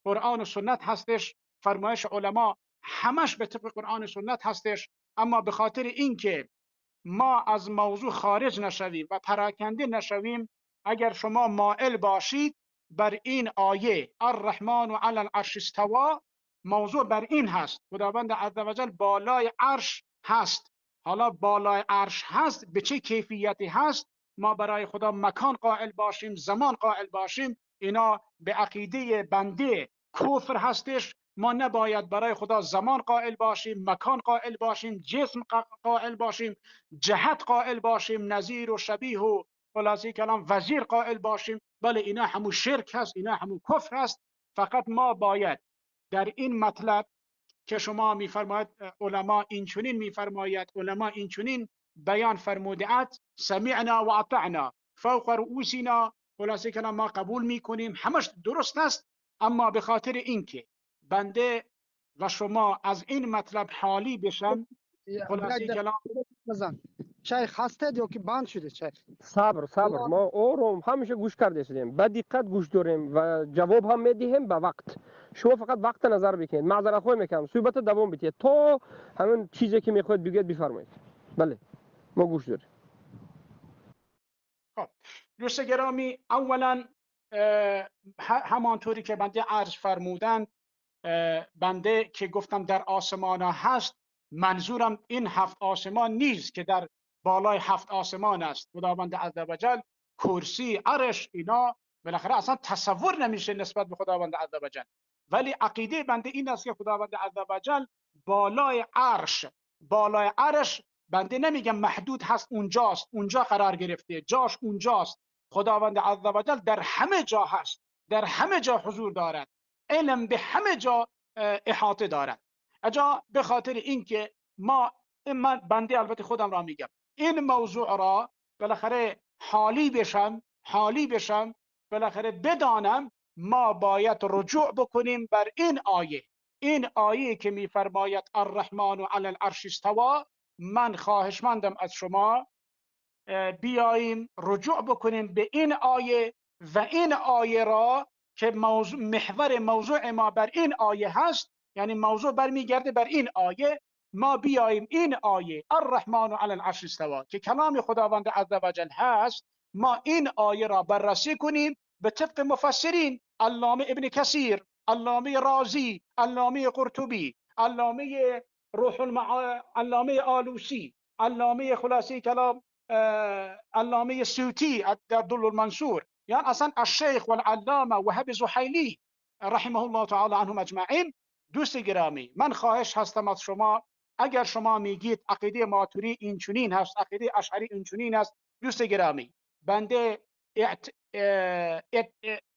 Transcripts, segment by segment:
قرآن و سنت هستش، فرمایش علما همش به طبق قرآن و سنت هستش. اما به خاطر اینکه ما از موضوع خارج نشویم و پراکنده نشویم، اگر شما مائل باشید بر این آیه الرحمن و علی العرش استوا، موضوع بر این هست، خداوند عزوجل بالای عرش هست. حالا بالای عرش هست به چه کیفیتی هست؟ ما برای خدا مکان قائل باشیم، زمان قائل باشیم، اینا به عقیده بنده کفر هستش. ما نباید برای خدا زمان قائل باشیم، مکان قائل باشیم، جسم قائل باشیم، جهت قائل باشیم، نظیر و شبیه و خلاصه کلام وزیر قائل باشیم. بله اینا همون شرک هست، اینا همون کفر هست. فقط ما باید در این مطلب که شما میفرماید علما اینچنین میفرماید، علما اینچنین بیان فرموده‌اند، سمعنا و اطعنا فوق رؤوسنا، خلاصه کلام ما قبول میکنیم، همش درست است. اما به خاطر اینکه بنده و شما از این مطلب حالی بشن، خلاصه کلام بزن شیخ هستید یا که بند شده شیخ؟ صبر صبر، ما آروم همیشه گوش کرده شدیم، با دقت گوش داریم و جواب هم میدهیم به وقت. شما فقط وقت نظر بکنید. معذرت خواهی میکنم، صحبت دوام بدید تا همین چیزی که میخواید بگید بفرمایید. بله ما گوش داریم. خب دوست گرامی، اولا همانطوری که بنده عرض فرمودند، بنده که گفتم در آسمان ها هست، منظورم این هفت آسمان نیست که در بالای هفت آسمان است. خداوند عزوجل کرسی، عرش، اینا بالاخره اصلا تصور نمیشه نسبت به خداوند عزوجل. ولی عقیده بنده این است که خداوند عزوجل بالای عرش، بالای عرش بنده نمیگم محدود هست، اونجاست، اونجا قرار گرفته، جاش اونجاست. خداوند عزوجل در همه جا هست، در همه جا حضور دارد، علم به همه جا احاطه دارد. اجا به خاطر اینکه ما، من بنده البته خودم را میگم، این موضوع را بالاخره حالی بشم، حالی بشم، بالاخره بدانم، ما باید رجوع بکنیم بر این آیه، این آیه که میفرماید الرحمن و علی العرش استوا. من خواهشمندم از شما بیاییم رجوع بکنیم به این آیه و این آیه را که موضوع، محور موضوع ما بر این آیه هست، یعنی موضوع برمیگرده بر این آیه. ما بیاییم این آیه الرحمن علی العرش استوا که کلام خداوند عزوجل هست، ما این آیه را بررسی کنیم به طبق مفسرین، علامه ابن کثیر، علامه رازی، علامه قرطبی، علامه روح علامه آلوسی، علامه خلاصه کلام علامه سیوطی در دل المنصور، یعنی اصلا الشیخ والعلامه وهب زحیلی رحمه الله تعالی عنهم اجمعین. دوست گرامی، من خواهش هستم از شما، اگر شما میگید عقیده ماتوری اینچنین هست، عقیده اشعری اینچنین است، دوست گرامی بنده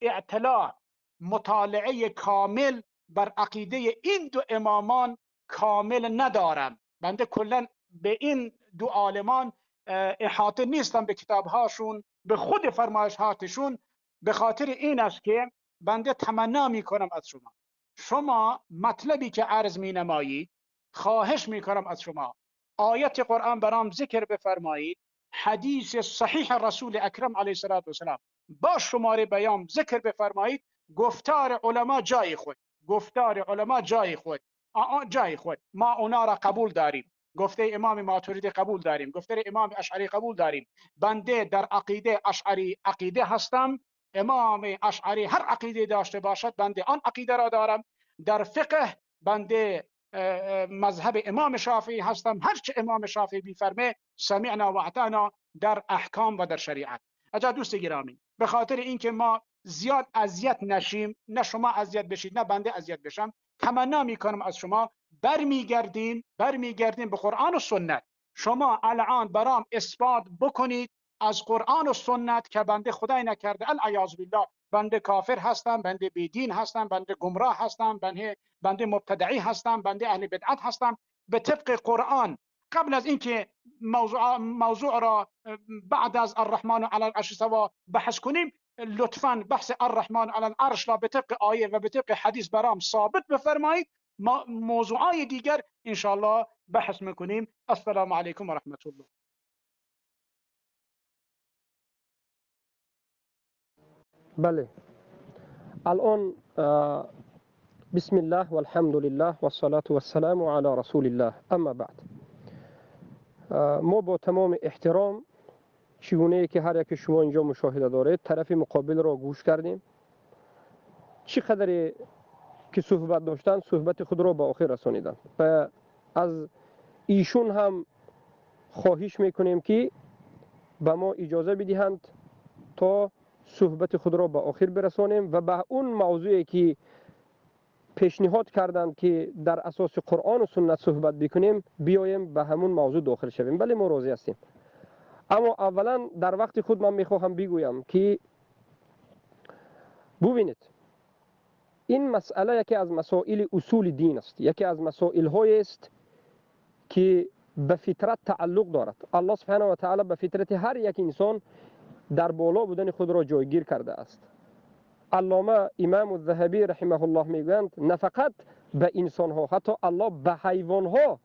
اطلاع مطالعه کامل بر عقیده این دو امامان کامل ندارم. بنده کلا به این دو عالمان احاطه نیستم، به کتابهاشون، به خود فرمایشاتشون. به خاطر این است که بنده تمنا میکنم از شما، شما مطلبی که عرض می نمایید، خواهش میکنم از شما آیت قرآن برام ذکر بفرمایید، حدیث صحیح رسول اکرم علیه الصلاة والسلام با شماره بیان ذکر بفرمایید. گفتار علما جای خود، گفتار علما جای خود، جای خود، ما اونا را قبول داریم، گفته امام ماتوریدی قبول داریم، گفته امام اشعری قبول داریم. بنده در عقیده اشعری عقیده هستم، امام اشعری هر عقیده داشته باشد بنده آن عقیده را دارم. در فقه بنده مذهب امام شافعی هستم، هر چه امام شافعی بیفرمه سمعنا و اطعنا در احکام و در شریعت. اجا دوست گرامی، به خاطر اینکه ما زیاد اذیت نشیم، نه شما اذیت بشید نه بنده اذیت بشم، تمنا میکنم از شما برمیگردیم به قرآن و سنت. شما الان برام اثبات بکنید از قرآن و سنت که بنده خدای نکرده العیاذ بالله بنده کافر هستم، بنده بیدین هستم، بنده گمراه هستم، بنده مبتدعی هستم، بنده اهل بدعت هستم. به طبق قرآن قبل از اینکه موضوع را بعد از الرحمن علی العرش استوا بحث کنیم، لطفاً بحث الرحمن علی العرش را به طبق آیه و به طبق حدیث برام ثابت بفرمایید. ما موضوعای دیگر انشاءالله بحث میکنیم. السلام علیکم و رحمت الله. بله، الان بسم الله والحمد لله والصلاة والسلام على رسول الله اما بعد. ما با تمام احترام چگونه که هر یک شما اینجا مشاهده دارید طرف مقابل را گوش کردیم. چی قدری که صحبت داشتن صحبت خود را به آخر رسانیدن و از ایشون هم خواهش میکنیم که به ما اجازه بدهند تا صحبت خود را به آخر برسانیم و به اون موضوعی که پیشنهاد کردند که در اساس قرآن و سنت صحبت بکنیم بیایم به همون موضوع داخل شویم. بله ما راضی هستیم. اما اولا در وقت خود من میخواهم بگویم که ببینید این مسئله یکی از مسائل اصول دین است، یکی از مسائل های است که به فطرت تعلق دارد. الله سبحانه و تعالی به فطرت هر یک انسان در بالا بودن خود را جایگیر کرده است. علامه امام الذهبی رحمه الله میگویند نه فقط به انسان ها، حتی الله به حیوان ها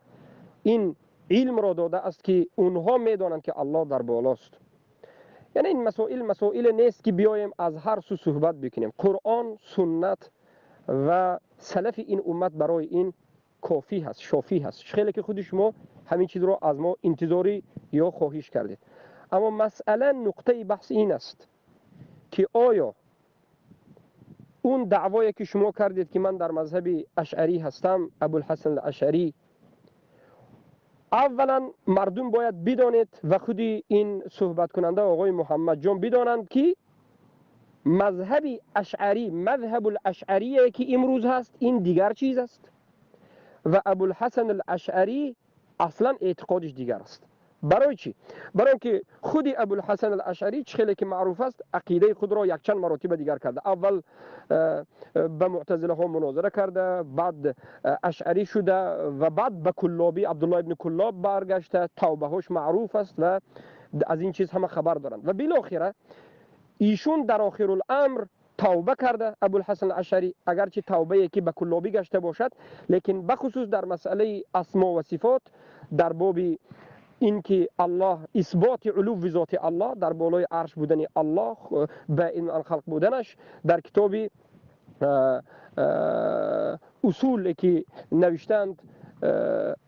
این علم را داده است که اونها میدانند که الله در بالاست. یعنی این مسائل مسائل نیست که بیایم از هر سو صحبت بکنیم. قرآن، سنت و سلف این امت برای این کافی هست، شافی هست. خیلی که خود شما همین چیز را از ما انتظاری یا خواهش کردید. اما مسئله نقطه بحث این است که آیا اون دعوایی که شما کردید که من در مذهب اشعری هستم، ابوالحسن الاشعری، اولا مردم باید بدانید و خود این صحبت کننده آقای محمد جان بدانند که مذهب اشعری، مذهب الاشعریه که امروز هست این دیگر چیز است و ابوالحسن الاشعری اصلا اعتقادش دیگر است. برای چی؟ برای اینکه خود ابوالحسن الاشعری خیلی که معروف است عقیده خود را یک چند مراتب دیگر کرده. اول به معتزله ها مناظره کرده، بعد اشعری شده و بعد به کلابی عبدالله ابن کلاب برگشته. توبه هاش معروف است و از این چیز همه خبر دارند و بالاخره ایشون در آخر الامر توبه کرده ابوالحسن الاشعری، اگرچه توبه که به کلابی گشته باشد، لیکن بخصوص در مسئله اسما و صفات در باب اینکه الله اثبات علو ذات الله در بالای عرش بودن الله به این خلق بودنش در کتاب اصول که نوشتند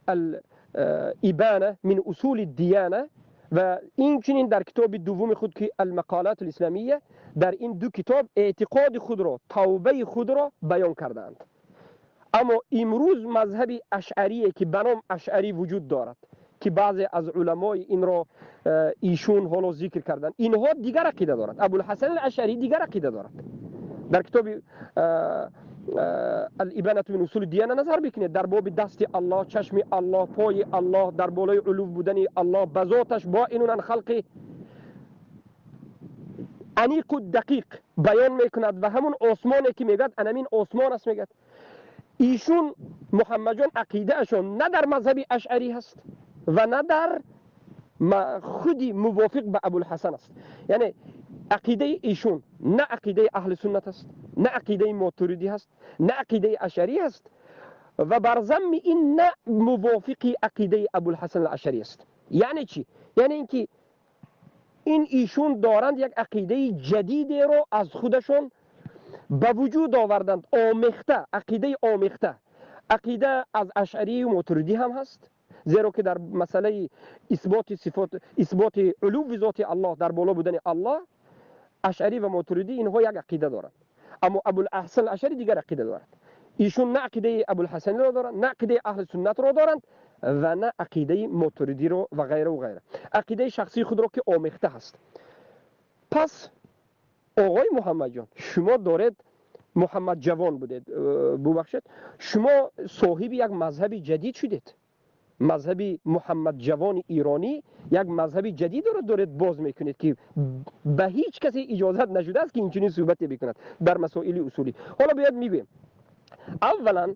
الابانه من اصول الدیانه و این چنین در کتاب دوم خود که المقالات الاسلامیه، در این دو کتاب اعتقاد خود را، توبه خود را بیان کردند. اما امروز مذهب اشعریه که به نام اشعری وجود دارد که بعضی از علمای این را ایشون حالا ذکر کردن، اینها دیگر عقیده دارند. ابوالحسن الاشعری دیگر عقیده دارد. در کتاب الابانه من اصول الدیانه نظر بکنید، در باب دست الله، چشم الله، پای الله، در بالای علو بودن الله، به ذاتش با اینون خلق انیق و دقیق بیان میکند و همون آسمانی که میگد انمین آسمان است میگد. ایشون محمد جان عقیده اشون نه در مذهب اشعری هست و نه در خودی موافق به ابوالحسن است. یعنی عقیده ایشون نه عقیده اهل سنت است، نه عقیده ماتریدی هست، نه عقیده اشعری است و بر ذم این نه موافق عقیده ابوالحسن الاشعری است. یعنی چی؟ یعنی اینکه این ایشون دارند یک عقیده جدید رو از خودشون به وجود آوردند، آمیخته، عقیده آمیخته. عقیده از اشعری و ماتریدی هم هست، زیرا که در مسئله اثبات صفات، اثبات علو ذات الله، در بالا بودن الله، اشعری و ماتریدی اینها یک عقیده دارند. اما ابوالحسن الاشعری دیگر عقیده دارد. ایشون نه عقیده ابوالحسن را دارند، نه عقیده اهل سنت را دارند و نه عقیده ماتریدی رو و غیره و غیره. عقیده شخصی خود را که آمیخته هست. پس آقای محمد جان، شما دارید، محمد جوان بودید، ببخشید، شما صاحب یک مذهب جدید شدید. مذهب محمد جوان ایرانی یک مذهب جدید را دارید باز میکنید که به هیچ کسی اجازت نشده است که اینچنین صحبتی بکند در مسائل اصولی. حالا باید میگویم اولا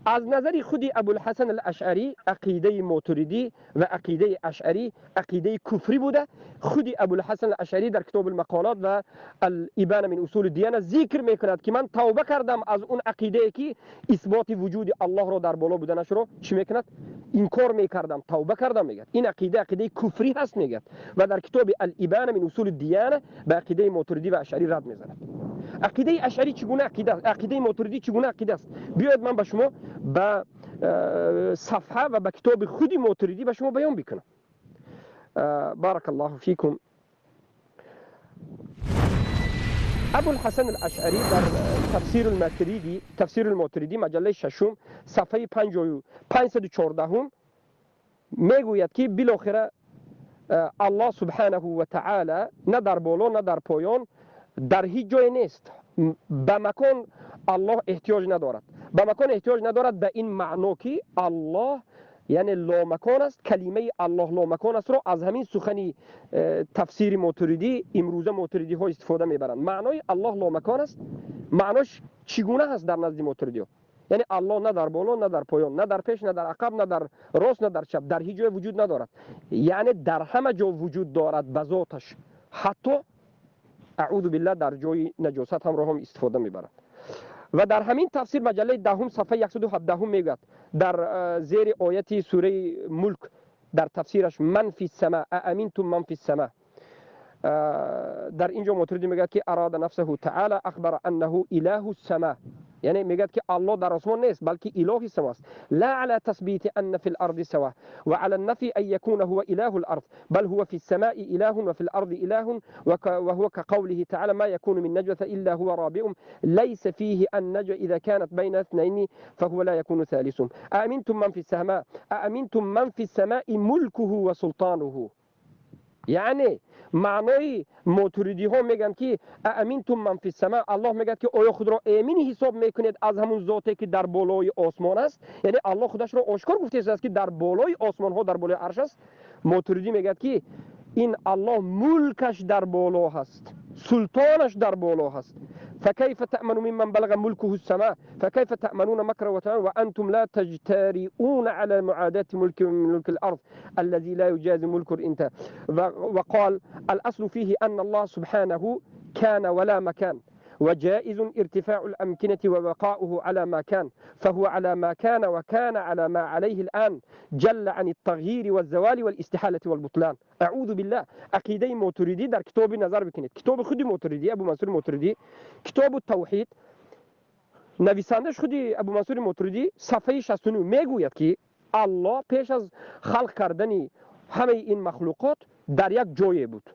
از نظر خود ابوالحسن الاشعری عقیده ماتریدی و عقیده اشعری عقیده کفری بوده. خود ابوالحسن الاشعری در کتاب المقالات و الابانه من اصول الدیانه ذکر میکند که من توبه کردم از اون عقیده که اثبات وجود الله را در بالا بودنش رو چی میکند؟ انکار میکردم، توبه کردم میگه. این عقیده عقیده کفری هست میگه و در کتاب الابانه من اصول الدیانه به عقیده ماتریدی و اشعری رد میزند. Ақидаи ашъарӣ чӣ гуна ақида аст? Ақидаи мотуридӣ чӣ гуна ақида аст? Биёед ман ба шумо ба сафҳа ва ба китоби худи мотуридӣ ба шумо баён бикунам. بارك الله فيكم. ابوالحسن الاشعری در تفسیر الماتریدی، تفسیر الماتریدی مجله ششم صفحه 514 میگوید که بالاخره الله سبحانه و تعالی نه در بالا نه در پایان، در هیچ جای نیست. به مکان الله احتیاج ندارد. به مکان احتیاج ندارد به این معنا که الله یعنی لامکان است. کلمه الله لامکان است رو از همین سخنی تفسیر ماتریدی امروزه ماتریدی ها استفاده میبرند. معنای الله لامکان است، معناش چگونه است در نزد ماتریدی ها؟ یعنی الله نه در بالا نه در پایان، نه در پیش نه در عقب، نه در راست نه در چپ، در هیچ جای وجود ندارد. یعنی در همه جا وجود دارد به ذاتش، حتی اعوذ بالله در جای نجاست هم رو هم استفاده میبرند. و در همین تفسیر مجله دهم صفحه 117 میگوید در زیر آیت سوره ملک در تفسیرش من فی السماء امنتم من فی السماء، در اینجا ماتریدی میگه که اراد نفسه تعالی اخبر انه اله السماء، یعنی میگه که الله در آسمان نیست بلکه اله السماء است. لا على تثبیت ان في الارض سوا وعلى النفي ان يكون هو اله الارض بل هو في السماء اله وفي الارض اله، وهو كقوله تعالى ما يكون من نجوى الا هو رابعهم ليس فيه النجوى اذا كانت بين اثنين فهو لا يكون ثالثهم. أأمنتم من في السماء، أأمنتم من في السماء ملكه وسلطانه. یعنی معنای ماتریدی ها میگن که امنتم من فی السماء، الله میگه که آیا خود را امین حساب میکنید از همون ذاتی که در بالای آسمان است؟ یعنی الله خودش را آشکار گفته است که در بالای آسمان ها، در بالای عرش است. ماتریدی میگه که این الله ملکش در بالا هست، سلطانش در بالا هست. فكيف تأمن ممن بلغ ملكه السماء فكيف تأمنون مكر وأنتم لا تجترئون على معاداة ملك من ملك الأرض الذي لا يجاز ملك الإنت. وقال الأصل فيه أن الله سبحانه كان ولا مكان، وجائز ارتفاع الأمكنة وبقاؤه على ما كان، فهو على ما كان وكان على ما عليه الآن، جل عن التغيير والزوال والاستحالة والبطلان. اعوذ بالله. عقیده ماتریدی در کتاب نظر بکنید، کتاب خودی ماتریدی، ابو منصور ماتریدی، کتاب التوحید، نویسندش خودی ابو منصور ماتریدی صفحه 69 میگوید که الله پیش از خلق کردن همه این مخلوقات در یک جای بود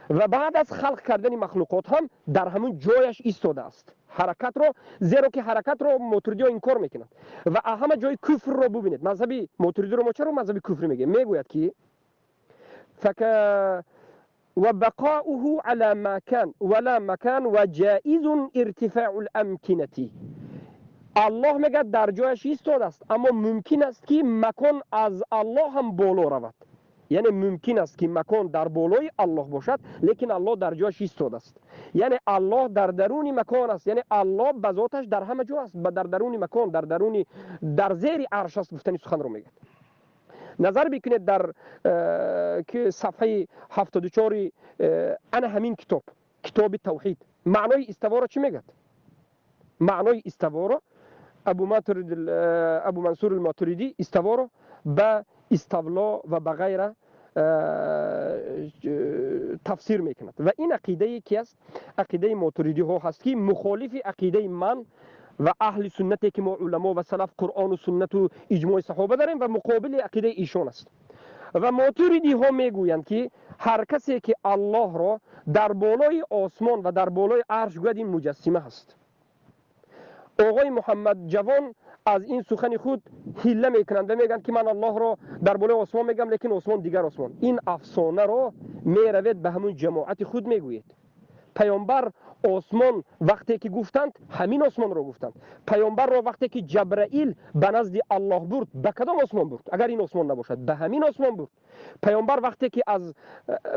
و بعد از خلق کردن مخلوقات هم در همون جایش ایستاده است. حرکت رو، زیرا که حرکت رو ماتریدی ها انکار میکنند و همه جای کفر رو ببینید. مذهبی ماتریدی رو ما چرا مذهبی کفر میگه؟ میگوید که وبقاؤه على ما كان ولا مكان وجائز ارتفاع الأمكنة. الله میگه در جایش ایستاده است، اما ممکن است که مکان از الله هم بالا رود. یعنی ممکن است که مکان در بالای الله باشد، لیکن الله در جایش ایستاده است. یعنی الله در درون مکان است، یعنی الله به ذاتش در همه جا است، در درون مکان، در درون، در زیر عرش است. گفتنی سخن رو میگه. نظر بکنید در صفحه 74 انا همین کتاب، کتاب توحید، معنای استوا را چی میگه؟ معنای استوا را ابو منصور الماتریدی استوا را به استولا و به غیره تفسیر میکند. و این عقیده کی است؟ عقیده ماتریدی ها هست که مخالف عقیده من و اهل سنتی که ما علما و سلف قرآن و سنت و اجماع صحابه داریم و مقابل عقیده ایشان است. و ماتریدی ها میگویند که هر کسی که الله را در بالای آسمان و در بالای عرش گوید این مجسمه هست. آقای محمد جوان از این سخن خود حیله میکنند و میگن که من الله را در بالای آسمان میگم، لیکن آسمان دیگر آسمان. این افسانه را میروید به همون جماعت خود میگوید. پیامبر آسمان وقتی که گفتند همین آسمان را گفتند. پیامبر را وقتی که جبرائیل به نزد الله برد به کدام آسمان برد؟ اگر این آسمان نباشد به همین آسمان برد. پیامبر وقتی که از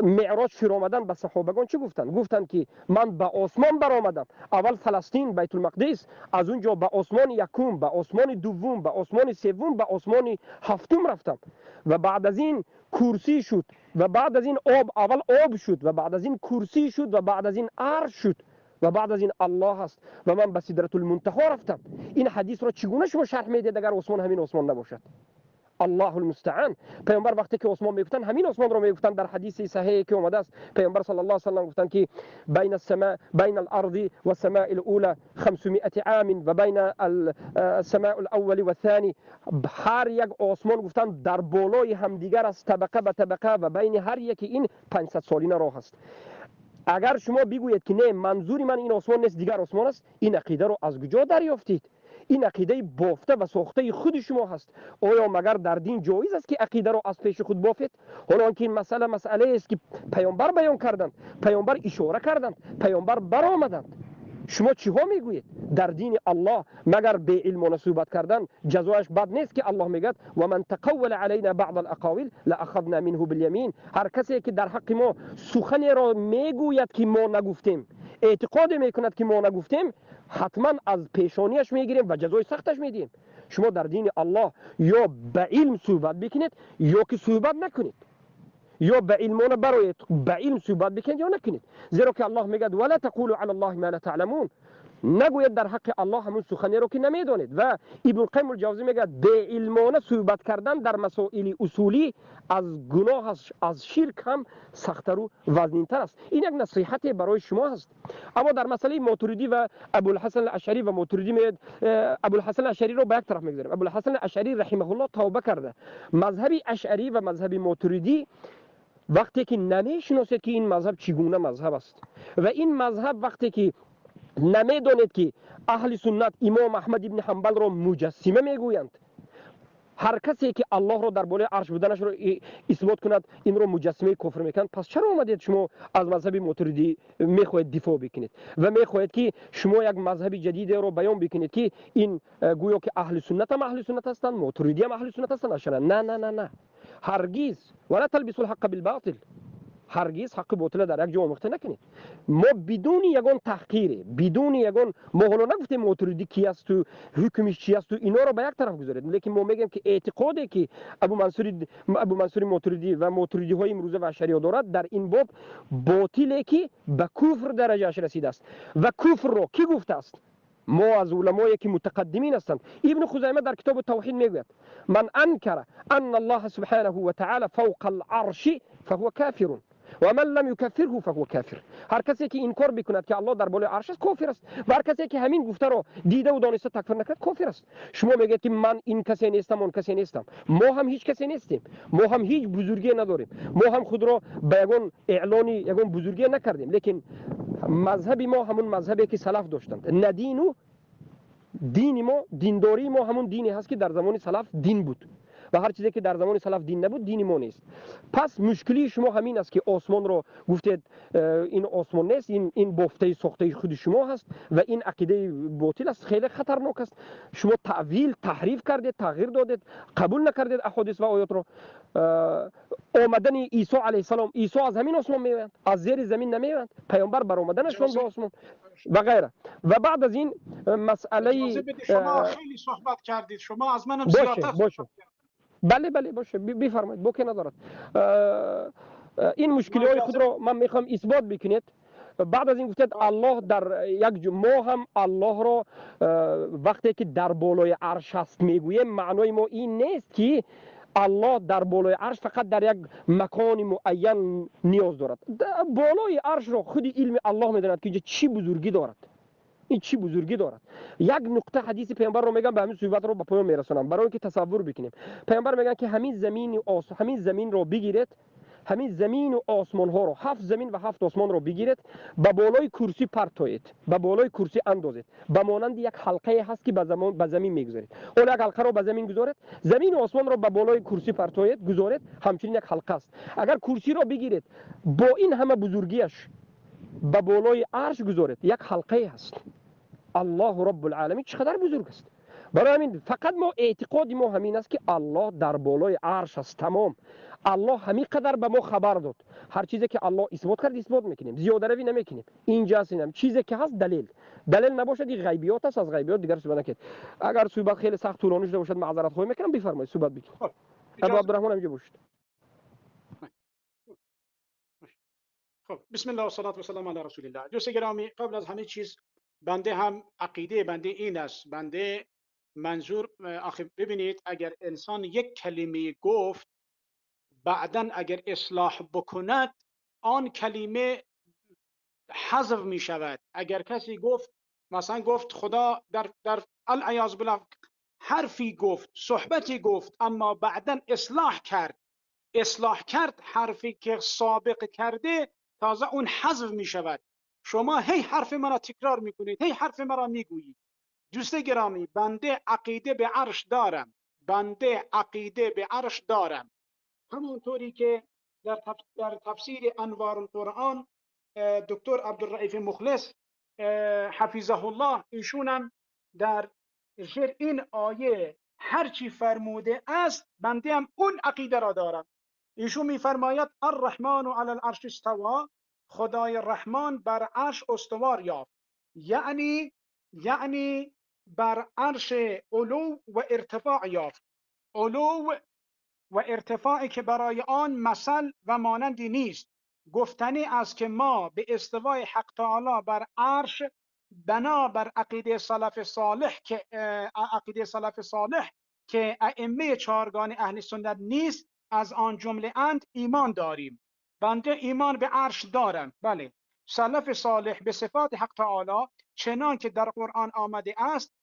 معراج فرامدن به صحابگان چی گفتند؟ گفتند که من به آسمان برآمدم، اول فلسطین بیت المقدس، از اونجا به آسمان یکم، به آسمان دوم، به آسمان سوم، به آسمان هفتم رفتم و بعد از این کرسی شد و بعد از این آب، اول آب شد و بعد از این کرسی شد و بعد از این عرش شد و بعد از این الله است و من به سدرة المنتها رفتم. این حدیث را چگونه شما شرح میدید اگر آسمان همین آسمان نباشد؟ الله المستعان. پیامبر وقتی که آسمان میگفتن همین آسمان رو میگفتن. در حدیث صحیحی که اومده است پیامبر صلی الله علیه و سلم گفتن که بین السماء بین الارض والسماء الاولى 500 عام و بین السماء الاول والثاني. هر یک آسمان گفتن در بالای همدیگر است، طبقه به طبقه، و بین هر یکی این 500 سالینه راه است. اگر شما بگویید که نه منظور من این آسمان نیست دیگر آسمان است، این عقیده رو از کجا دریافتید؟ این عقیده بافته و ساخته خود شما هست. آیا مگر در دین جایز است که عقیده رو از پیش خود بافید؟ حالا که این مسئله مسئله است که پیامبر بیان کردند، پیامبر اشاره کردند، پیامبر برآمدند. شما چیها میگویید؟ در دین الله مگر به علم و صحبت کردن جزایش بد نیست که الله میگد و من تقول علینا بعض الاقاویل لاخذنا منه بالیمین. هر کسی که در حق ما سخنی را میگوید که ما نگفتیم، اعتقاد میکند که ما نگفتیم، حتما از پیشانیش میگیریم و جزای سختش میدیم. شما در دین الله یا به علم صحبت بکنید یا که صحبت نکنید، یا به علمانه برایید به علم صحبت بکنید یا نکنید. زیرا که الله میگه ولا تقولوا علی الله ما لا تعلمون، نگوید در حق الله همون سخنی رو که نمیدانید. و ابن قیم الجوزی میگه به علمانه صحبت کردن در مسائل اصولی از گناه از شرک هم سخت‌تر و وزنین‌تر است. این یک نصیحت برای شما هست. اما در مسئله ماتریدی و ابوالحسن الاشعری و ماتریدی میگه ابوالحسن الاشعری رو به یک طرف میگذاریم. ابوالحسن الاشعری رحمه الله توبه کرده. مذهب اشعری و مذهب ماتریدی وقتی که نمیشناسید که این مذهب چگونه مذهب است و این مذهب وقتی که نمیدانید که اهل سنت امام احمد ابن حنبل را مجسمه میگویند، هر کسی که الله را در بالای عرش بودنش را اثبات کند این را مجسمه کفر میکنند. پس چرا اومدید شما از مذهب ماتریدی میخواهید دفاع بکنید و میخواهید که شما یک مذهب جدید را بیان بکنید که این گویا که اهل سنت هم اهل سنت هستند، ماتریدی هم اهل سنت هستند؟ نه نه نه نه، هرگز. ولا تلبسوا الحق بالباطل، هرگز حق باطل در یک جا آمیخته نکنید. ما بدون یگان تحقیر، بدون یگان، ما حالا نگفتیم ماتریدی کی است و حکمش چی است و اینا رو به یک طرف گذارید، لیکن ما میگیم که اعتقادی که ابو منصور ماتریدی و ماتریدی های امروزه و اشعری دارد در این باب باطله که به کفر درجهش رسیده است. و کفر رو کی گفته است؟ ما از علمایی که متقدمین هستند. ابن خزیمه در کتاب توحید میگوید من انکر ان الله سبحانه و تعالی فوق العرش فهو کافر و من لم یکفره فهو کافر. هر کسی که انکار بکند که الله در بالای عرش است کافر است و هر کسی که همین گفته رو دیده و دانسته تکفیر نکرد کافر است. شما میگید که من این کسی نیستم اون کسی نیستم. ما هم هیچ کسی نیستیم، ما هم هیچ بزرگی نداریم، ما هم خود را به یگان اعلانی یگان بزرگی نکردیم، لیکن مذهب ما همون مذهبی که سلف داشتند. نه دین و دین ما، دینداری ما همون دینی هست که در زمان سلف دین بود و هر چیزی که در زمان سلف دین نبود دین ما نیست. پس مشکلی شما همین است که آسمان رو گفتید این آسمان نیست، این بافته ساخته خود شما هست و این عقیده باطل است، خیلی خطرناک است. شما تعویل تحریف کردید، تغییر دادید، قبول نکردید احادیث و آیات رو. آمدن عیسی علیه السلام، عیسی از همین آسمان میآید، از زیر زمین نمیآید. پیامبر بر آمدنشون به آسمان و غیره. و بعد از این مسئله شما خیلی صحبت کردید، شما از منم زیادتر. باشه بله بله باشه، بفرمایید، بوکه ندارد. این مشکلی های خود رو من میخوام اثبات بکنید. بعد از این گفتید الله در یک ما هم الله رو وقتی که در بالای عرش هست میگویم، معنای ما این نیست که الله در بالای عرش فقط در یک مکان معین نیاز دارد. بالای عرش رو خود علم الله میداند که چی بزرگی دارد، این چی بزرگی دارد. یک نقطه حدیث پیامبر رو میگم، به همین صحبت رو به پایان میرسونم برای اینکه تصور بکنیم. پیامبر میگن که همین زمین همین زمین رو بگیرید، همین زمین و آسمان ها رو، هفت زمین و هفت آسمان رو بگیرید، به بالای کرسی پرتایید، به بالای کرسی اندازید، به مانند یک حلقه هست که به زمین میگذارید. اون یک حلقه رو به زمین گذارید، زمین و آسمان رو به بالای کرسی پرتایید گذارید، همچنین یک حلقه است. اگر کرسی رو بگیرید با این همه بزرگیش به بالای عرش گذارید، یک حلقه هست. الله رب العالمین چقدر بزرگ است. برای همین فقط ما اعتقاد ما همین است که الله در بالای عرش است، تمام. الله همین قدر به ما خبر داد. هر چیزی که الله اثبات کرد اثبات میکنیم، زیاده روی نمیکنیم. اینجا هستیم، چیزی که هست دلیل، دلیل نباشد این غیبیات است، از غیبیات دیگر صحبت نکنید. اگر صحبت خیلی سخت طولانی شده باشد معذرت خواهی میکنم، بفرمایید صحبت بکنید. ابو عبدالرحمن اینجا باشید. خب بسم الله و صلات و سلام علی رسول الله. دوست گرامی، قبل از همه چیز بنده هم عقیده بنده این است، بنده منظور آخه ببینید، اگر انسان یک کلمه گفت، بعدا اگر اصلاح بکند آن کلمه حذف می شود. اگر کسی گفت مثلا گفت خدا در العیاذ بالله حرفی گفت، صحبتی گفت، اما بعدا اصلاح کرد، اصلاح کرد حرفی که سابق کرده، تازه اون حذف می شود. شما هی حرف مرا تکرار می کنید، هی حرف مرا می گویید. دوست گرامی، بنده عقیده به عرش دارم، بنده عقیده به عرش دارم. همونطوری که در تفسیر انوار القرآن دکتر عبدالرئیف مخلص حفظه الله، ایشونم در زیر این آیه هرچی فرموده است بنده هم اون عقیده را دارم. ایشون میفرماید الرحمن علی العرش استوا، خدای رحمان بر عرش استوار یافت، یعنی بر عرش علو و ارتفاع یافت، علو و ارتفاعی که برای آن مثل و مانندی نیست. گفتنی است که ما به استوای حق تعالی بر عرش بنا بر عقیده سلف صالح که عقیده سلف صالح که ائمه چهارگانه اهل سنت نیست از آن جمله اند ایمان داریم. بنده ایمان به عرش دارم. بله، سلف صالح به صفات حق تعالی چنان که در قرآن آمده است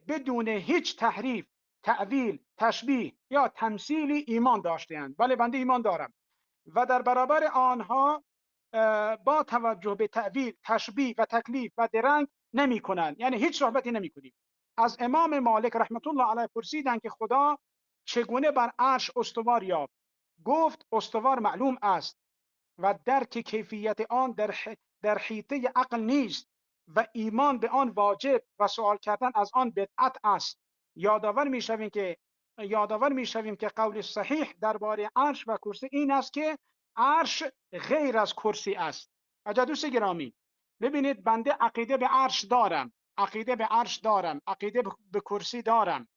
بدون هیچ تحریف، تأویل، تشبیه یا تمثیلی ایمان داشته‌اند. بله، بنده ایمان دارم و در برابر آنها با توجه به تأویل، تشبیه و تکلیف و درنگ نمی کنند، یعنی هیچ صحبتی نمی کنیم. از امام مالک رحمت الله علیه پرسیدند که خدا چگونه بر عرش استوار یافت؟ گفت استوار معلوم است و درک کیفیت آن در حیطه عقل نیست و ایمان به آن واجب و سوال کردن از آن بدعت است. یادآور میشویم که قول صحیح درباره عرش و کرسی این است که عرش غیر از کرسی است. عجب دوست گرامی، ببینید بنده عقیده به عرش دارم، عقیده به عرش دارم، عقیده به کرسی دارم.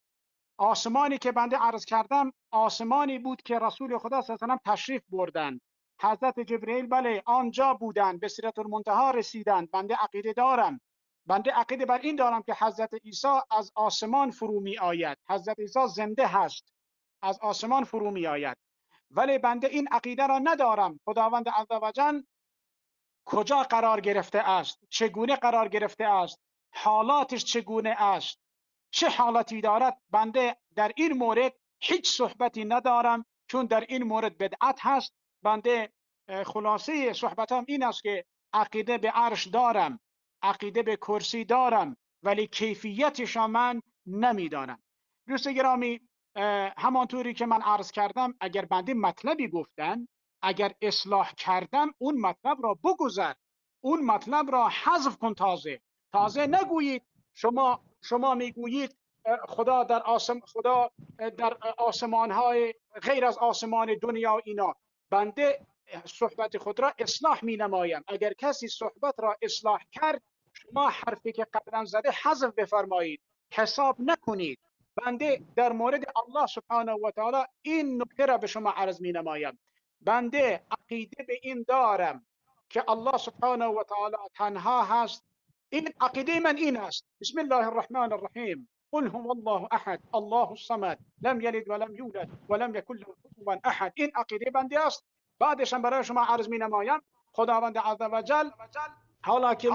آسمانی که بنده عرض کردم آسمانی بود که رسول خدا صلی الله علیه و سلم تشریف بردند، حضرت جبرئیل بله آنجا بودند، به سدره المنتهی رسیدند. بنده عقیده دارم، بنده عقیده بر این دارم که حضرت عیسی از آسمان فرو می آید، حضرت عیسی زنده هست، از آسمان فرو می آید. ولی بنده این عقیده را ندارم خداوند عزوجل کجا قرار گرفته است، چگونه قرار گرفته است، حالاتش چگونه است، چه حالتی دارد. بنده در این مورد هیچ صحبتی ندارم، چون در این مورد بدعت هست. بنده خلاصه صحبتام این است که عقیده به عرش دارم، عقیده به کرسی دارم، ولی کیفیتش من نمیدانم. دوست گرامی، همانطوری که من عرض کردم، اگر بنده مطلبی گفتن، اگر اصلاح کردم، اون مطلب را بگذر، اون مطلب را حذف کن. تازه نگویید شما میگویید خدا در آسمان، خدا در آسمان‌های غیر از آسمان دنیا اینا. بنده صحبت خود را اصلاح می نمایم. اگر کسی صحبت را اصلاح کرد، شما حرفی که قبلا زده حذف بفرمایید، حساب نکنید. بنده در مورد الله سبحانه و تعالی این نکته را به شما عرض می نمایم. بنده عقیده به این دارم که الله سبحانه و تعالی تنها هست. این عقیده من این است. بسم الله الرحمن الرحیم. قل هو الله احد الله الصمد لم یلد ولم یولد ولم یکن له کفوا احد. این عقیده بنده است. بعدش هم برای شما عرض می نمایم خداوند عزوجل حالا که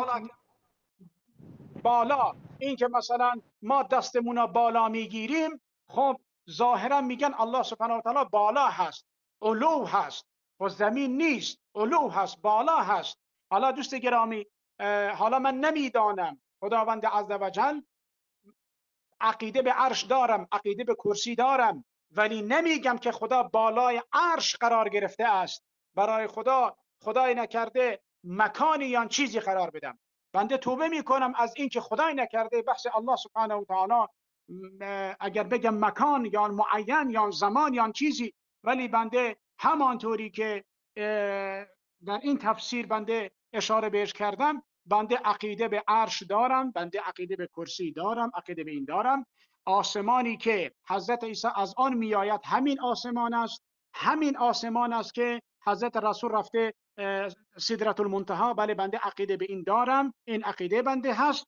بالا، این که مثلا ما دستمون بالا میگیریم، خب ظاهرا میگن الله سبحانه و تعالی بالا هست، علو هست، و زمین نیست، علو هست، بالا هست. حالا دوست گرامی، حالا من نمیدانم خداوند عزوجل، عقیده به عرش دارم، عقیده به کرسی دارم، ولی نمیگم که خدا بالای عرش قرار گرفته است. برای خدا خدای نکرده مکانی یا چیزی قرار بدم. بنده توبه میکنم از اینکه خدای نکرده بحث الله سبحانه و تعالی اگر بگم مکان یا معین یا زمان یا چیزی، ولی بنده همانطوری که در این تفسیر بنده اشاره بهش کردم، بنده عقیده به عرش دارم، بنده عقیده به کرسی دارم، عقیده به این دارم. آسمانی که حضرت عیسی از آن میآید همین آسمان است، همین آسمان است که حضرت رسول رفته سدره المنتهی. بله بنده عقیده به این دارم، این عقیده بنده هست.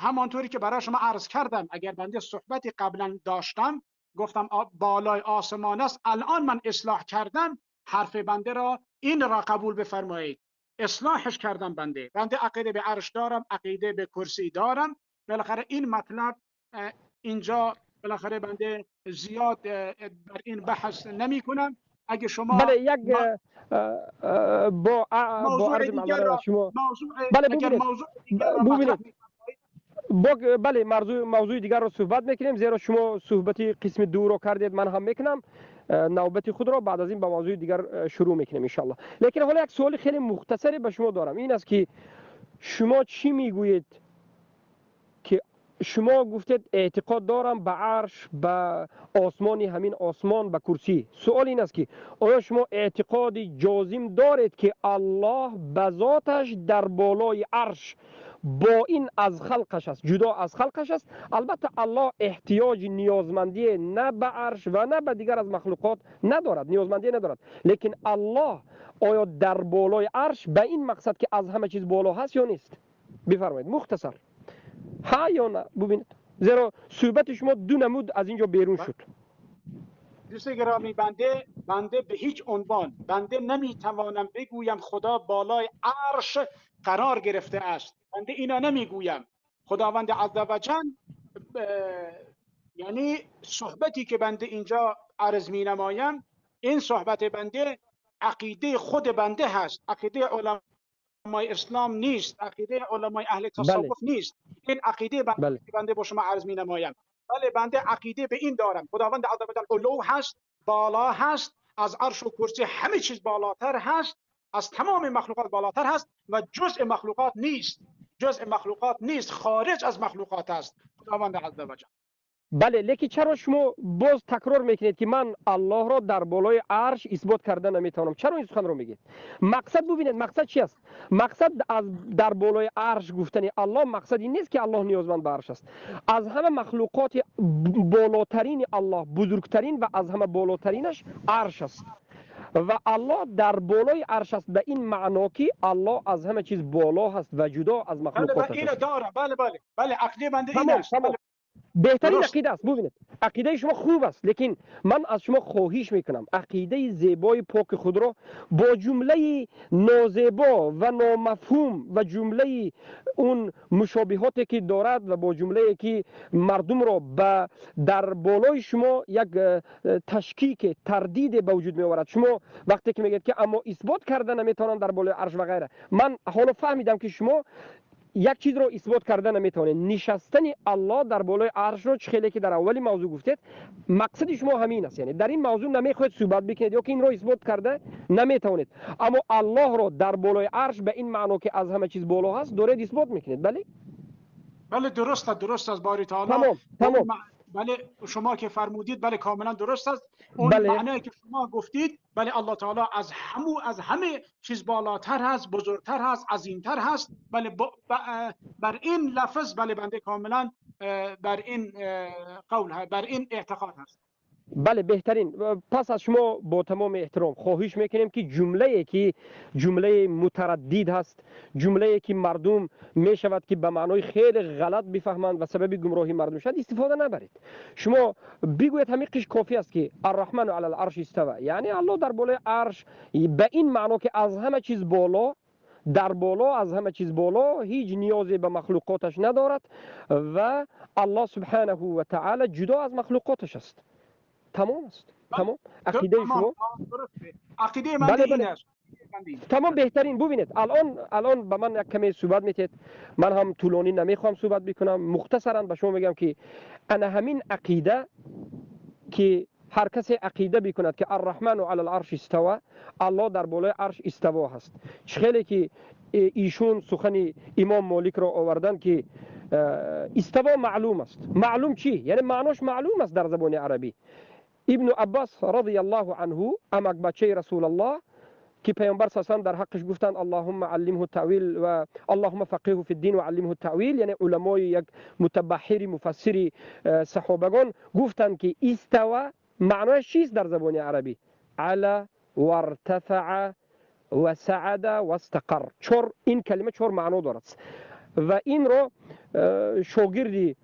همانطوری که برای شما عرض کردم، اگر بنده صحبتی قبلا داشتم گفتم بالای آسمان است، الان من اصلاح کردم حرف بنده را، این را قبول بفرمایید. اصلاحش کردم. بنده عقیده به عرش دارم، عقیده به کرسی دارم. بالاخره این مطلب اینجا بالاخره بنده زیاد بر این بحث نمی کنم. اگه شما بله یک با عرض معذرت شما بله ببینید بله موضوع دیگر رو صحبت میکنیم، زیرا شما صحبت قسم دو رو کردید، من هم میکنم نوبت خود را بعد از این با موضوع دیگر شروع میکنیم انشالله. لیکن حالا یک سوال خیلی مختصری به شما دارم، این است که شما چی میگویید که شما گفتید اعتقاد دارم به عرش، به آسمانی، همین آسمان، به کرسی. سوال این است که آیا شما اعتقاد جازم دارید که الله به ذاتش در بالای عرش با این از خلقش است، جدا از خلقش است؟ البته الله احتیاج نیازمندی نه به عرش و نه به دیگر از مخلوقات ندارد، نیازمندی ندارد، لیکن الله آیا در بالای عرش به این مقصد که از همه چیز بالا هست یا نیست؟ بفرمایید مختصر، ها یا نه. ببینید زیرا صحبت شما دو نمود از اینجا بیرون شد. دوست گرامی، بنده به هیچ عنوان بنده نمیتوانم بگویم خدا بالای عرش قرار گرفته است. بنده اینا نمیگویم. خداوند عزوجل، یعنی صحبتی که بنده اینجا عرض می نمایم، این صحبت بنده عقیده خود بنده هست، عقیده علمای اسلام نیست، عقیده علمای اهل تصوف نیست. این عقیده بنده، بله. بنده با شما عرض می نمایم. بله بنده عقیده به این دارم، خداوند عزوجل علو هست، بالا هست، از عرش و کرسی همه چیز بالاتر هست، از تمام مخلوقات بالاتر هست و جزء مخلوقات نیست، جزء مخلوقات نیست، خارج از مخلوقات است خداوند عزوجل. بله، لیکن چرا شما باز تکرار میکنید که من الله را در بالای عرش اثبات کرده نمیتوانم؟ چرا این سخن رو میگید؟ مقصد ببینید مقصد چی است؟ مقصد از در بالای عرش گفتن الله مقصد این نیست که الله نیازمند به عرش است. از همه مخلوقات بالاترین الله، بزرگترین و از همه بالاترینش عرش است و الله در بالای عرش است، به این معنا که الله از همه چیز بالا هست و جدا از مخلوقات است. بله بله بله بله، عقیده بنده این است. بهترین عقیده است. ببینید عقیده شما خوب است، لیکن من از شما خواهش میکنم عقیده زیبای پاک خود را با جمله نازیبا و نامفهوم و جمله اون مشابهاتی که دارد و با جمله که مردم را به در بالای شما یک تشکیک تردید به وجود میآورد. شما وقتی که میگید که اما اثبات کرده نمیتونم در بالای عرش و غیره، من حالا فهمیدم که شما یک چیز رو اثبات کرده نمیتونید، نشستن الله در بالای عرش رو خیلی که در اول موضوع گفتید مقصد شما همین است، یعنی در این موضوع نمیخواید صحبت بکنید یا که این رو اثبات کرده نمیتونید، اما الله رو در بالای عرش به این معنا که از همه چیز بالا هست دارید اثبات میکنید. بله بله درست است، درست است باری تعالی. تمام تمام. بله شما که فرمودید بله کاملا درست است. اون بله. معنی که شما گفتید بله الله تعالی از از همه چیز بالاتر هست، بزرگتر هست، عظیمتر هست. بله بر این لفظ بله بنده کاملا بر این قول بر این اعتقاد هست. بله بهترین. پس از شما با تمام احترام خواهش میکنیم که جمله که جمله متردد هست، جمله که مردم میشود که به معنای خیلی غلط بفهمند و سبب گمراهی مردم شد استفاده نبرید. شما بگویید همین قش کافی است که الرحمن علی العرش استوى، یعنی الله در بالای عرش به این معنا که از همه چیز بالا، در بالا از همه چیز بالا، هیچ نیازی به مخلوقاتش ندارد و الله سبحانه و تعالی جدا از مخلوقاتش است. تمام است. تمام. عقیده شما عقیده من بله این بله. است. تمام بهترین. ببینید الان به من یک کمی صحبت میتید، من هم طولانی نمیخوام صحبت بکنم، مختصرا به شما میگم که انا همین عقیده که هر کسی عقیده بکند که الرحمن علی العرش استوى، الله در بالای عرش استوا هست. خیلی که ایشون سخن امام مالک را آوردن که استوا معلوم است. معلوم چی؟ یعنی معناش معلوم است در زبان عربی. ابن عباس رضی الله عنه امک بچه رسول الله که پیامبر صلی الله علیه و در حقش گفتند اللهم علمه التأویل و اللهم فقهه فی الدین و علمه التأویل، یعنی علمای یک متبحر مفسر صحابگان گفتند که استوا معنایش چیست در زبان عربی؟ علا وارتفع و سعد و استقر. چهار این کلمه چهار معنا دارد و این رو Шогирди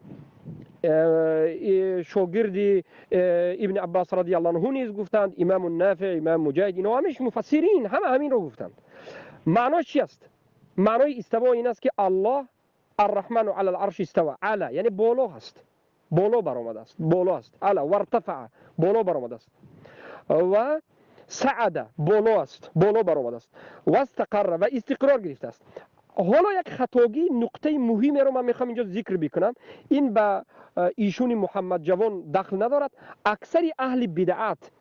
ибн Аббас радиаллоҳу анҳу низ гуфтанд, имом Нафиъ, имом Муҷоҳид, инҳо ҳамаш муфассирин ҳама ҳамин ро гуфтанд. Маънош чи аст? Маънои истиво ин аст ки Аллоҳ Ар-Раҳману алал арши истава. Ала яъне боло ҳаст, боло баромадааст, боло аст. Ала вартафаа боло баромадааст ва саада боло аст, боло баромадааст ва истақарра ва истиқрор гирифтааст. Ҳоло як хатогӣ нуқтаи муҳимеро ман мехоҳам инҷо зикр бикунам. Ин ба ишуни Муҳаммад Ҷавон дахл надорад. Аксари аҳли бидъат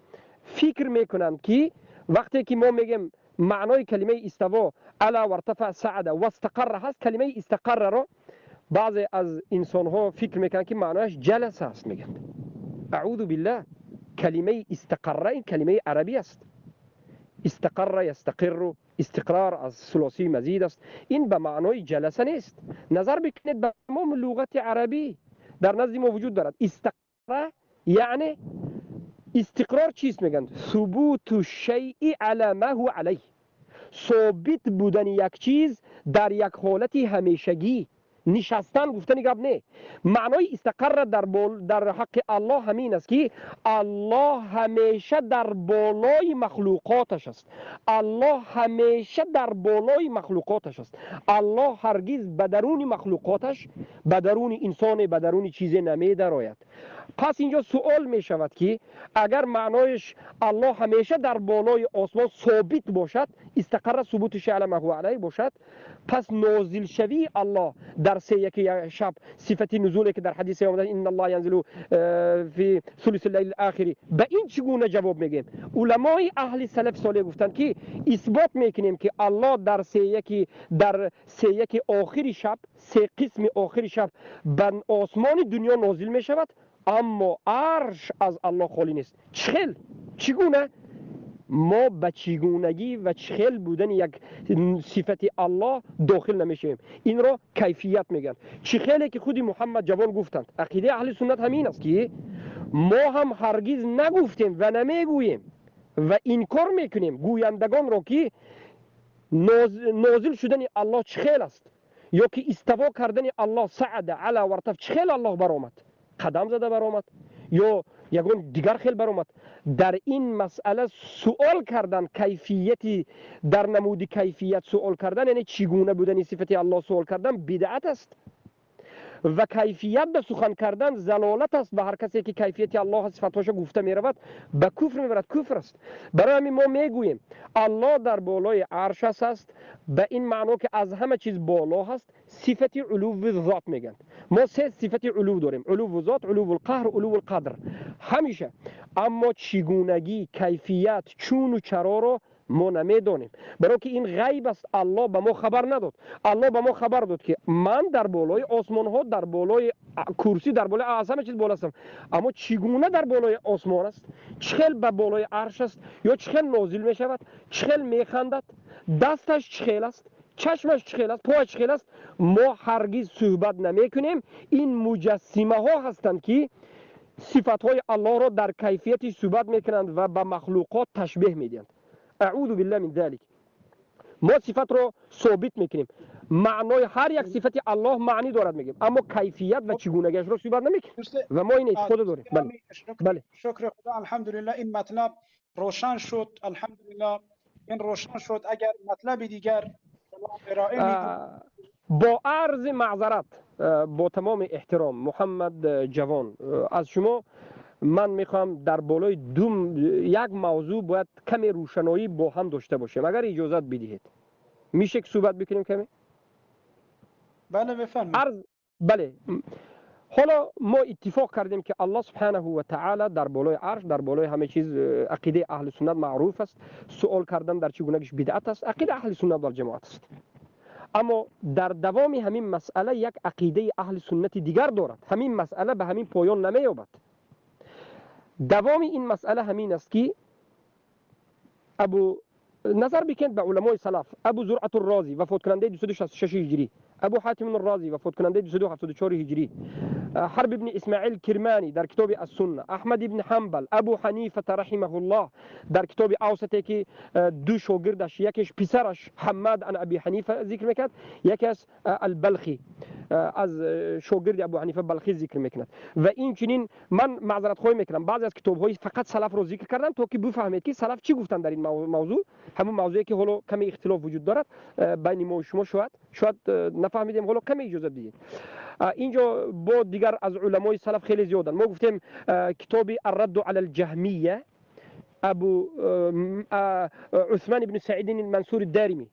фикр мекунанд ки вақте ки мо мегем маънои калимаи иставо ала вартафа саада вастақарра ҳаст, калимаи истақарраро баъзе аз инсонҳо фикр мекунанд ки маънояш ҷаласа аст, мегӯянд. Аъузу биллаҳ, калимаи истақарра ин калимаи арабӣ аст. Истақарра ястақирру, истиқрор аз сулосии мазид аст. Ин ба маънои ҷаласа нест. Назар бикунед ба тамоми луғати арабӣ дар назди мо вуҷуд дорад. Истақарра яъне истиқрор чист мегӯянд? Субуту шайи ала ма ҳува алайҳ, собит будани як чиз дар як ҳолати ҳамешагӣ. Нишастан гуфтани гап не. Маънои истақарра дар ҳаққи Аллоҳ ҳамин аст ки Аллоҳ ҳамеша дар болои махлуқоташ аст. Аллоҳ ҳамеша дар болои махлуқоташ аст. Аллоҳ ҳаргиз ба даруни махлуқоташ, ба даруни инсоне, ба даруни чизе намедарояд. Пас инҷо суол мешавад ки агар маъноиш Аллоҳ ҳамеша дар болои осмон собит бошад, истақарра субути шайъ ала ма ҳува алайҳ бошад, пас нозилшавии Аллоҳ дар се яки шаб, сифати нузуле ки дар ҳадисе омада инна Аллоҳ янзилу фи сулуси лайли охири, ба ин чӣ гуна ҷавоб мегӯем? Уламои аҳли салаф солеҳ гуфтанд ки исбот мекунем ки Аллоҳ дар се яки охири шаб, се қисми охири шаб ба осмони дунё нозил мешавад, аммо арш аз Аллоҳ холӣ нест. Чӣ хел? Чӣ гуна? Мо ба чигунагӣ ва чӣ хел будани як сифати Аллоҳ дохил намешавем. Инро кайфият мегӯянд. Чӣ хеле ки худи Муҳаммад Ҷавон гуфтанд, ақидаи аҳли суннат ҳамин аст ки мо ҳам ҳаргиз нагуфтем ва намегӯем ва инкор мекунем гӯяндагонро ки нозил шудани Аллоҳ чӣ хел аст ё ки истово кардани Аллоҳ саада ала вартаф чӣ хел Аллоҳ баромад, қадам зада баромад ё ягон дигар хел баромад. Дар ин масъала суол кардан, кайфияти дар намуди кайфият суол кардан, яъне чӣ гуна будани сифати Аллоҳ суол кардан бидъат аст ва кайфият ба сухан кардан залолат аст. Ба ҳар касе ки кайфияти Аллоҳ сифатҳоша гуфта меравад ба куфр мебарад, куфр аст. Барои ҳамин мо мегӯем Аллоҳ дар болои арш аст, ба ин маъно ки аз ҳама чиз боло ҳаст, сифати улувви зот мегӯянд. Мо се сифати улув дорем: улувву зот, улуввул қаҳр, улуввул қадр. Ҳамеша. Аммо чигунагӣ, кайфият, чуну чароро мо намедонем, барои ки ин ғайб аст. Аллоҳ ба мо хабар надод. Аллоҳ ба мо хабар дод ки ман дар болои осмонҳо, дар болои курсӣ, дар болои аз ҳама чиз боло ҳастам. Аммо чӣ гуна дар болои осмон аст, чӣ хел ба болои арш аст ё чӣ хел нозил мешавад, чӣ хел механдад, дасташ чӣ хел аст, чашмаш чӣ хел аст, пояш чӣ хел аст, мо ҳаргиз суҳбат намекунем. Ин муҷассимаҳо ҳастанд ки сифатҳои Аллоҳро дар кайфияти суҳбат мекунанд ва ба махлуқот ташбеҳ медиҳанд. Аъузу биллаҳи мин залик. Мо сифатро собит мекунем, маънои ҳар як сифати Аллоҳ маънӣ дорад мегӯем, аммо кайфият ва чигунагиашро суҳбат намекунем ва мо ин эътиқодро дорем. Бале, бале. Шукри Худо, алҳамдулиллаҳ, ин матлаб рошан шуд. Алҳамдулиллаҳ, ин рошан шуд. Агар матлаби дигар ироа бо арзи маъзарат, бо тамоми эҳтиром, Муҳаммад Ҷавон, аз шумо ман мехоҳам дар болои як мавзӯъ бояд каме рӯшаноӣ бо ҳам дошта бошем. Агар иҷозат бидиҳед, мише ки суҳбат бикунем каме? Бале, бифармоед. Арз, бале. Ҳоло мо иттифоқ кардем ки Аллоҳ субҳанаҳу ва таъоло дар болои арш, дар болои ҳама чиз, ақидаи аҳли суннат маъруф аст. Суол кардан дар чӣ гунагиш бидъат аст, ақидаи аҳли суннат вал ҷамоат аст. Аммо дар давоми ҳамин масъала як ақидаи аҳли суннати дигар дорад. Ҳамин масъала ба ҳамин поён намеёбад. Давоми ин масъала ҳамин аст ки Абу назар бикунед ба уламои салаф, Абу Зуръату Розӣ, вафоткунандаи 266 ҳиҷрӣ, ابو حاتم الرازی وفات کننده 274 هجری، حرب ابن اسماعیل کرمانی در کتاب السنه، احمد ابن حنبل، ابو حنیفه رحمه الله در کتاب اوسطه که دو شاگردش، یکیش پسرش حماد عن ابی حنیفه ذکر میکرد، یکی از البلخی از شاگرد ابو حنیفه بلخی ذکر میکند. و این چنین من معذرت خواهی میکنم، بعضی از کتاب های فقط سلف رو ذکر کردم تا که بفهمید که سلف چی گفتن در این موضوع، همون موضوعی که حالا کمی اختلاف وجود دارد بین ما و شما، شاید نفهمیدیم، حالا کمی اجازه بدید. اینجا با دیگر از علمای سلف خیلی زیادن. ما گفتیم کتاب الرد علی الجهمیه، ابو عثمان بن سعید المنصور الدارمی،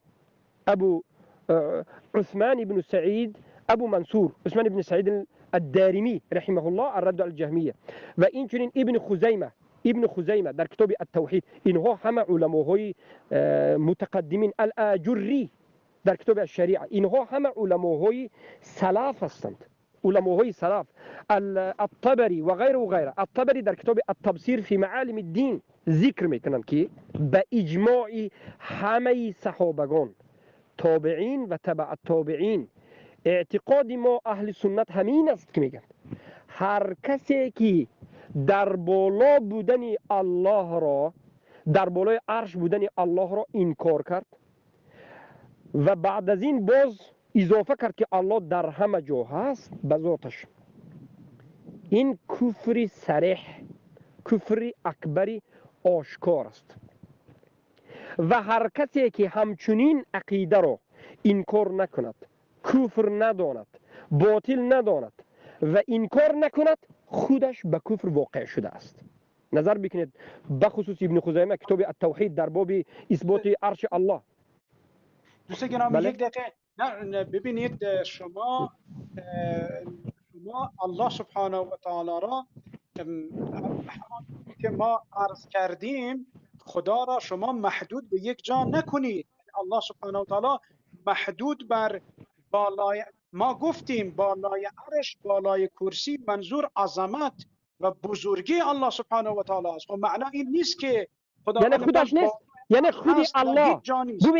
ابو عثمان بن سعید ابو منصور عثمان بن سعید الدارمی رحمه الله، الرد علی الجهمیه. و این چنین ابن خزیمه در کتاب التوحید. اینها همه علماهای متقدمین. الاجری در کتاب الشریعه. اینها همه علماهای سلف هستند، علماهای سلف. الطبری و غیره و غیره. الطبری در کتاب التبصیر فی معالم الدین ذکر میکنند که به اجماع همه صحابگان، تابعین و تبع التابعین، اعتقاد ما اهل سنت همین است که میگن هر کسی که در بالا بودن الله را، در بالای عرش بودن الله را انکار کرد و بعد از این باز اضافه کرد که الله در همه جا هست به ذاتش، این کفر صریح، کفر اکبری آشکار است. و هر کسی که همچنین عقیده را انکار نکند، کفر نداند، باطل نداند و انکار نکند، خودش به کفر واقع شده است. نظر بکنید بخصوص ابن خزیمه کتاب التوحید در باب اثبات عرش الله. دوست گرامی یک دقیقه نه، ببینید شما الله سبحانه و تعالی را همان که ما عرض کردیم، خدا را شما محدود به یک جا نکنید. الله سبحانه و تعالی محدود بر بالای، ما گفتیم بالای عرش، بالای کرسی، منظور عظمت و بزرگی الله سبحانه و تعالی است. و معنا این نیست که خدا یعنی خودش نیست، یعنی خودی الله.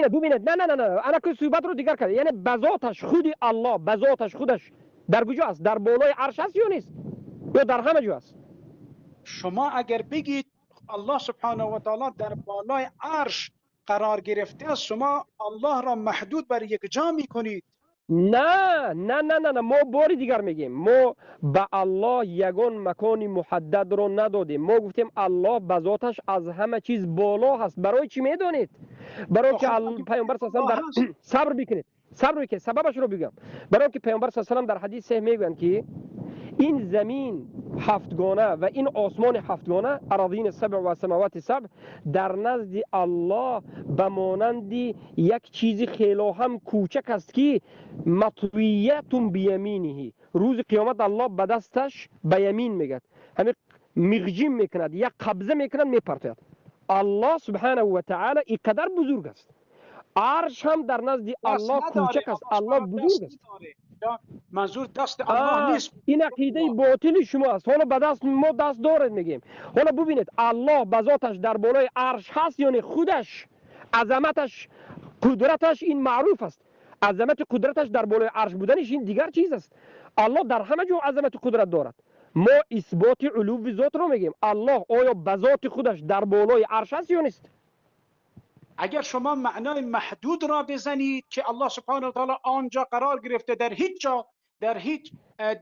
ببینید نه نه نه نه، انا که صحبت رو دیگر کرد. یعنی بذاتش خودی الله، بذاتش خودش در کجا است؟ در بالای عرش است یا نیست؟ یا در همه جا است؟ شما اگر بگید الله سبحانه و تعالی در بالای عرش قرار گرفته است، شما الله را محدود بر یک جا میکنید. نه نه نه نه، ما باری دیگر میگیم، ما به الله یگان مکان محدد رو ندادیم. ما گفتیم الله به ذاتش از همه چیز بالا هست. برای چی میدونید؟ برای که پیامبر صلی الله علیه و سلم در صبر بکنید، صبر بکنید، سببش رو بگم. برای که پیامبر صلی الله علیه و سلم در حدیث صحیح میگن که این زمین هفتگانه و این آسمان هفتگانه، اراضین سبع و سماوات سبع، در نزد الله به مانند یک چیز خیلی هم کوچک است که مطویت بیمینه. روز قیامت الله به دستش به یمین میگد، همین مغجیم میکند، یک قبضه میکند، میپرتید. الله سبحانه و تعالی اینقدر بزرگ است. عرش هم در نزد الله کوچک است، الله بزرگ است. منظور دست الله نیست. این عقیده باطل شما است. حالا به دست ما دست دارد میگیم. حالا ببینید الله به ذاتش در بالای عرش هست، یعنی خودش عظمتش قدرتش این معروف است. عظمت قدرتش در بالای عرش بودنش این دیگر چیز است. الله در همه جا عظمت قدرت دارد. ما اثبات علو ذات رو میگیم. الله آیا به ذات خودش در بالای عرش هست یا نیست؟ اگر شما معنای محدود را بزنید که الله سبحانه و تعالی آنجا قرار گرفته، در هیچ جا،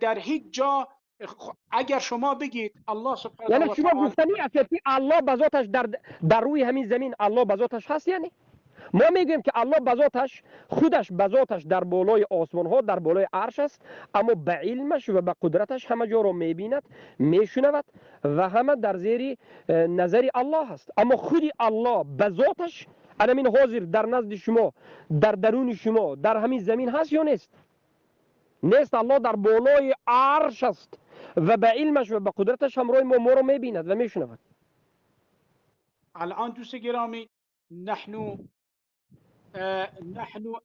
در هیچ جا، اگر شما بگید الله سبحانه یعنی شما گفتنی است که الله به ذاتش در روی همین زمین الله به ذاتش هست، یعنی ما میگوییم که الله به ذاتش خودش به ذاتش در بالای آسمان ها، در بالای عرش است، اما به علمش و به قدرتش همه جا رو میبیند، میشنود و همه در زیر نظر الله است. اما خودی الله به ذاتش همین حاضر در نزد شما، در درون شما، در همین زمین هست یا نیست؟ نیست. الله در بالای عرش است و به علمش و به قدرتش همراه ما رو میبیند و میشنود. الان دوست گرامی، نحن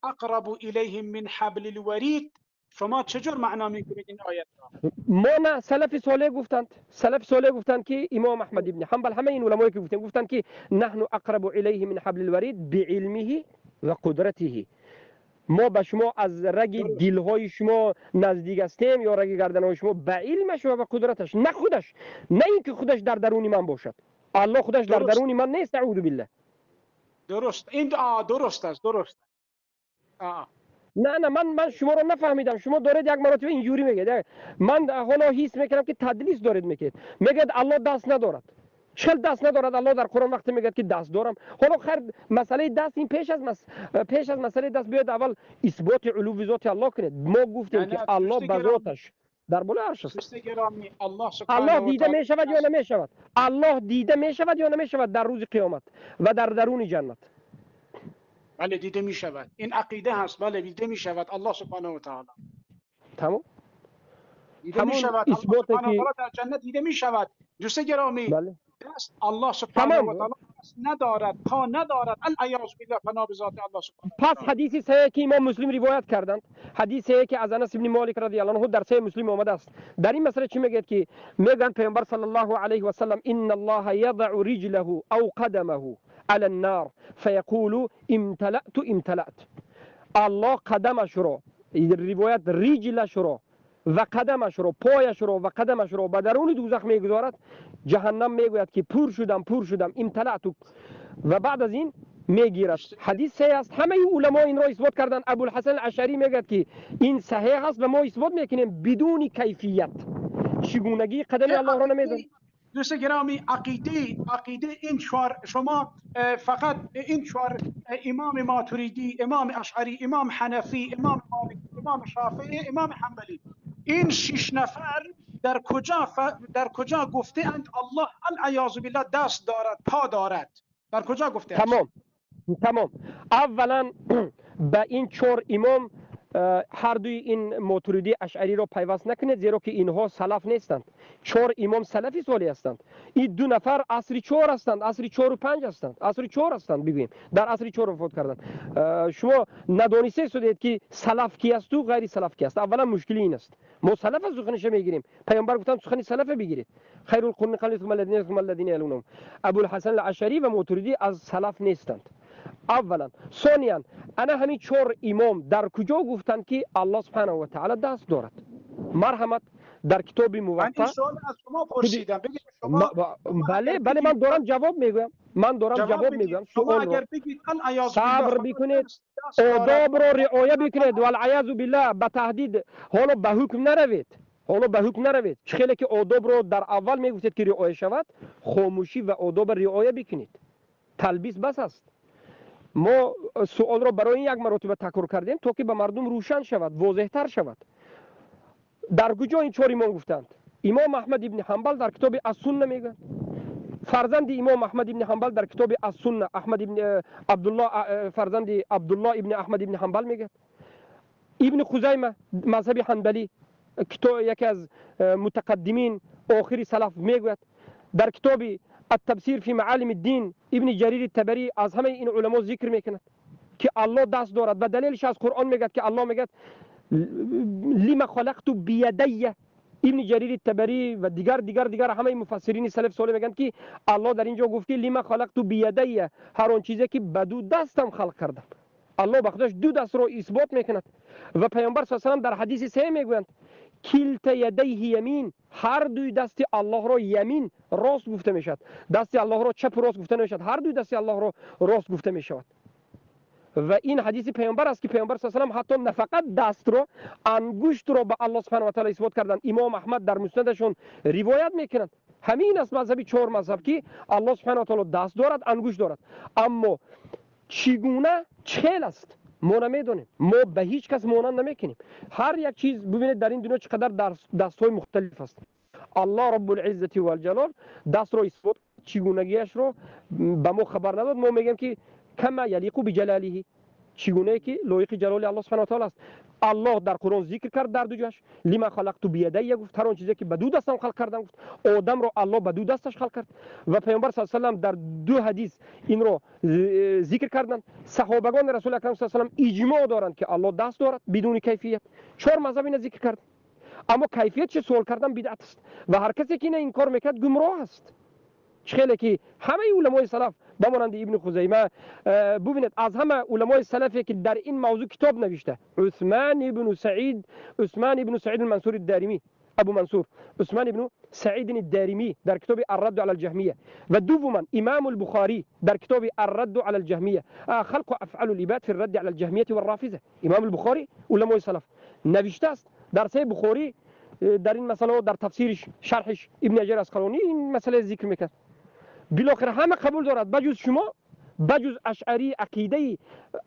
اقرب الیهم من حبل الورید، شما چجور معنا میکنید این آیت را؟ ما نه، سلف صالح گفتند، سلف صالح گفتند که امام احمد ابن حنبل، همه این علمایی که گفتند که نحن اقرب الیه من حبل الورید بعلمه و قدرته. ما به شما از رگ دلهای شما نزدیک هستیم یا رگ گردنهای شما، به علمش و به قدرتش، نه خودش، نه اینکه خودش در درون من باشد. الله خودش در درون من نیست، اعوذ بالله. درست، این درست است، درست. نه نه، من شما رو نفهمیدم. شما دارید یک مراتب اینجوری میگید. من حالا حس میکنم که تدلیس دارید میگید. میگید الله دست ندارد. چل دست ندارد الله در قرآن وقتی میگه که دست دارم. حالا خیر، مسئله دست این پیش از مسئله دست بیاید اول اثبات علو ذات الله کنید. ما گفتیم که الله به ذاتش در بالای عرش است. الله دیده میشود یا نمیشود؟ الله دیده میشود یا نمیشود در روز قیامت و در درون جنت؟ بله دیده میشود. این عقیده هست. بله دیده میشود الله سبحانه و تعالی. تمام، دیده میشود الله سبحانه و تعالی در جنت دیده میشود. دوست گرامی، بله. دست الله سبحانه و تعالی ندارد، پا ندارد، العیاذ بالله، پناه به ذات الله سبحانه. پس حدیث صحیح که امام مسلم روایت کردند، حدیث صحیح که از انس بن مالک رضی الله عنه در صحیح مسلم آمده است، در این مسئله چی میگه؟ که میگن پیامبر صلی الله علیه و سلم ان الله یضع رجله او قدمه على النار فیقول امتلأت امتلأت. الله قدمش رو، روایت رجلش رو و قدمش رو، پایش رو و قدمش رو به درون دوزخ میگذارد. جهنم میگوید که پر شدم، پر شدم، امتلأت، و بعد از این میگیرد. حدیث صحیح است، همه علما این را اثبات کردن. ابوالحسن اشعری میگوید که این صحیح است و ما اثبات میکنیم بدون کیفیت. چگونگی قدم الله را نمیدونیم. دوست گرامی، عقیده این چهار، شما فقط این چهار امام ماتریدی، امام اشعری، امام حنفی، امام مالکی، امام شافعی، امام حنبلی، این شش نفر در کجا گفته اند الله العیاذ بالله دست دارد، پا دارد؟ در کجا گفته اند؟ تمام تمام. اولا به این چهار امام هر دوی این ماتریدی اشعری را پیوست نکنید، زیرا که اینها سلف نیستند. چهار امام سلفی صالح هستند. این دو نفر عصر چهار هستند، عصر 4 و 5 هستند، عصر 4 هستند، بگوییم در عصر 4 وفات کردند. شما ندانسته شدید که سلف کی است و غیر سلف کی است. اولا مشکل این است، ما سلف از سخنش میگیریم. پیامبر گفتند سخن سلف بگیرید، خیر القرون قرنی ثم الذین ثم الذین یلونهم. ابوالحسن الاشعری و ماتریدی از سلف نیستند اولا. ثانیا، انا همین چهار امام در کجا گفتند که الله سبحانه و تعالی دست دارد؟ مرحمت در کتاب موطا. من این سوال از شما پرسیدم، بگید شما. بله بله، من دارم جواب میگویم، من دارم جواب میگویم. شما اگر بگید العیاذ صبر بکنید، آداب را رعایت بکنید، والعیاذ بالله به تهدید حالا به حکم نروید، حالا به حکم نروید. خیلی که آداب را در اول میگفتید که رعایت شود، خاموشی و آداب رعایت بکنید، تلبیس بس است. ما سوال را برای یک مرتبه تکرار کردیم تا که به مردم روشن شود، واضح تر شود. در کجا این چهار امام گفتند؟ امام احمد ابن حنبل در کتاب السنه میگه، فرزند امام احمد ابن حنبل در کتاب السنه، احمد ابن عبدالله، فرزند عبدالله ابن احمد ابن حنبل میگه، ابن خزیمه مذهب حنبلی، کتاب یکی از متقدمین آخری سلف میگوید، در کتاب التبصیر فی معالم الدین ابن جریر الطبری از همه این علما ذکر میکند که الله دست دارد و دلیلش از قرآن میگه که الله میگه لما خلقت بیدی. ابن جریر الطبری و دیگر دیگر دیگر همه مفسرین سلف صالح میگن که الله در اینجا گفت که لما خلقت بیدی، هر آن چیزی که به دو دستم خلق کردم. الله به خودش دو دست رو اثبات میکند و پیامبر صلی الله علیه و سلم در حدیث صحیح میگویند کلتا یدیه یمین، هر دوی دست الله را یمین راست گفته میشد، دست الله را چپ راست گفته نمیشد، هر دوی دست الله را راست گفته میشود. و این حدیث پیامبر است که پیامبر صلی الله علیه و سلم حتی نه فقط دست رو، انگشت رو به الله سبحانه و تعالی اثبات کردند. امام احمد در مسندشون روایت میکنند. همین است مذهبی چهار مذهب که الله سبحانه و تعالی دست دارد، انگشت دارد، اما چگونه چهل است ما نمیدونیم، ما به هیچ کس مانند نمیکنیم. هر یک چیز ببینید در این دنیا چقدر دست‌های مختلف است. الله رب العزة والجلال دست رو اثبات، چگونگیش رو به ما خبر نداد. ما میگیم که کما یلیق بجلاله، چگونه که لایق جلال الله سبحانه و تعالی است. الله در قرآن ذکر کرد در دو جاش، لما خلقت بیدی گفت، هر آن چیزی که به دو دستم خلق کردم گفت. آدم رو الله به دو دستش خلق کرد و پیامبر صلی الله علیه و سلم در دو حدیث این رو ذکر کردند. صحابگان رسول اکرم صلی الله علیه و سلم اجماع دارند که الله دست دارد بدون کیفیت. چهار مذهب اینو ذکر کرد، اما کیفیت چه سوال کردن بدعت است و هر کسی که اینو انکار میکرد گمراه است. خیلی که همه علمای سلف به مانند ابن خزیمه، ببینید از همه علمای سلفی که در این موضوع کتاب نوشته، عثمان ابن سعید، عثمان ابن سعید المنصور الدارمی، ابو منصور عثمان ابن سعید الدارمی در کتاب الرد علی الجهمیه، و دوما امام البخاری در کتاب الرد علی الجهمیه، خلق افعال العباد فی الرد علی الجهمیه والرافضه. امام البخاری علمای سلف نوشته است در صحیح بخاری در این مسئله، در تفسیرش شرحش ابن حجر عسقلانی این مسئله ذکر میکرد. بالاخره همه قبول دارد بجز شما، بجز اشعری عقیده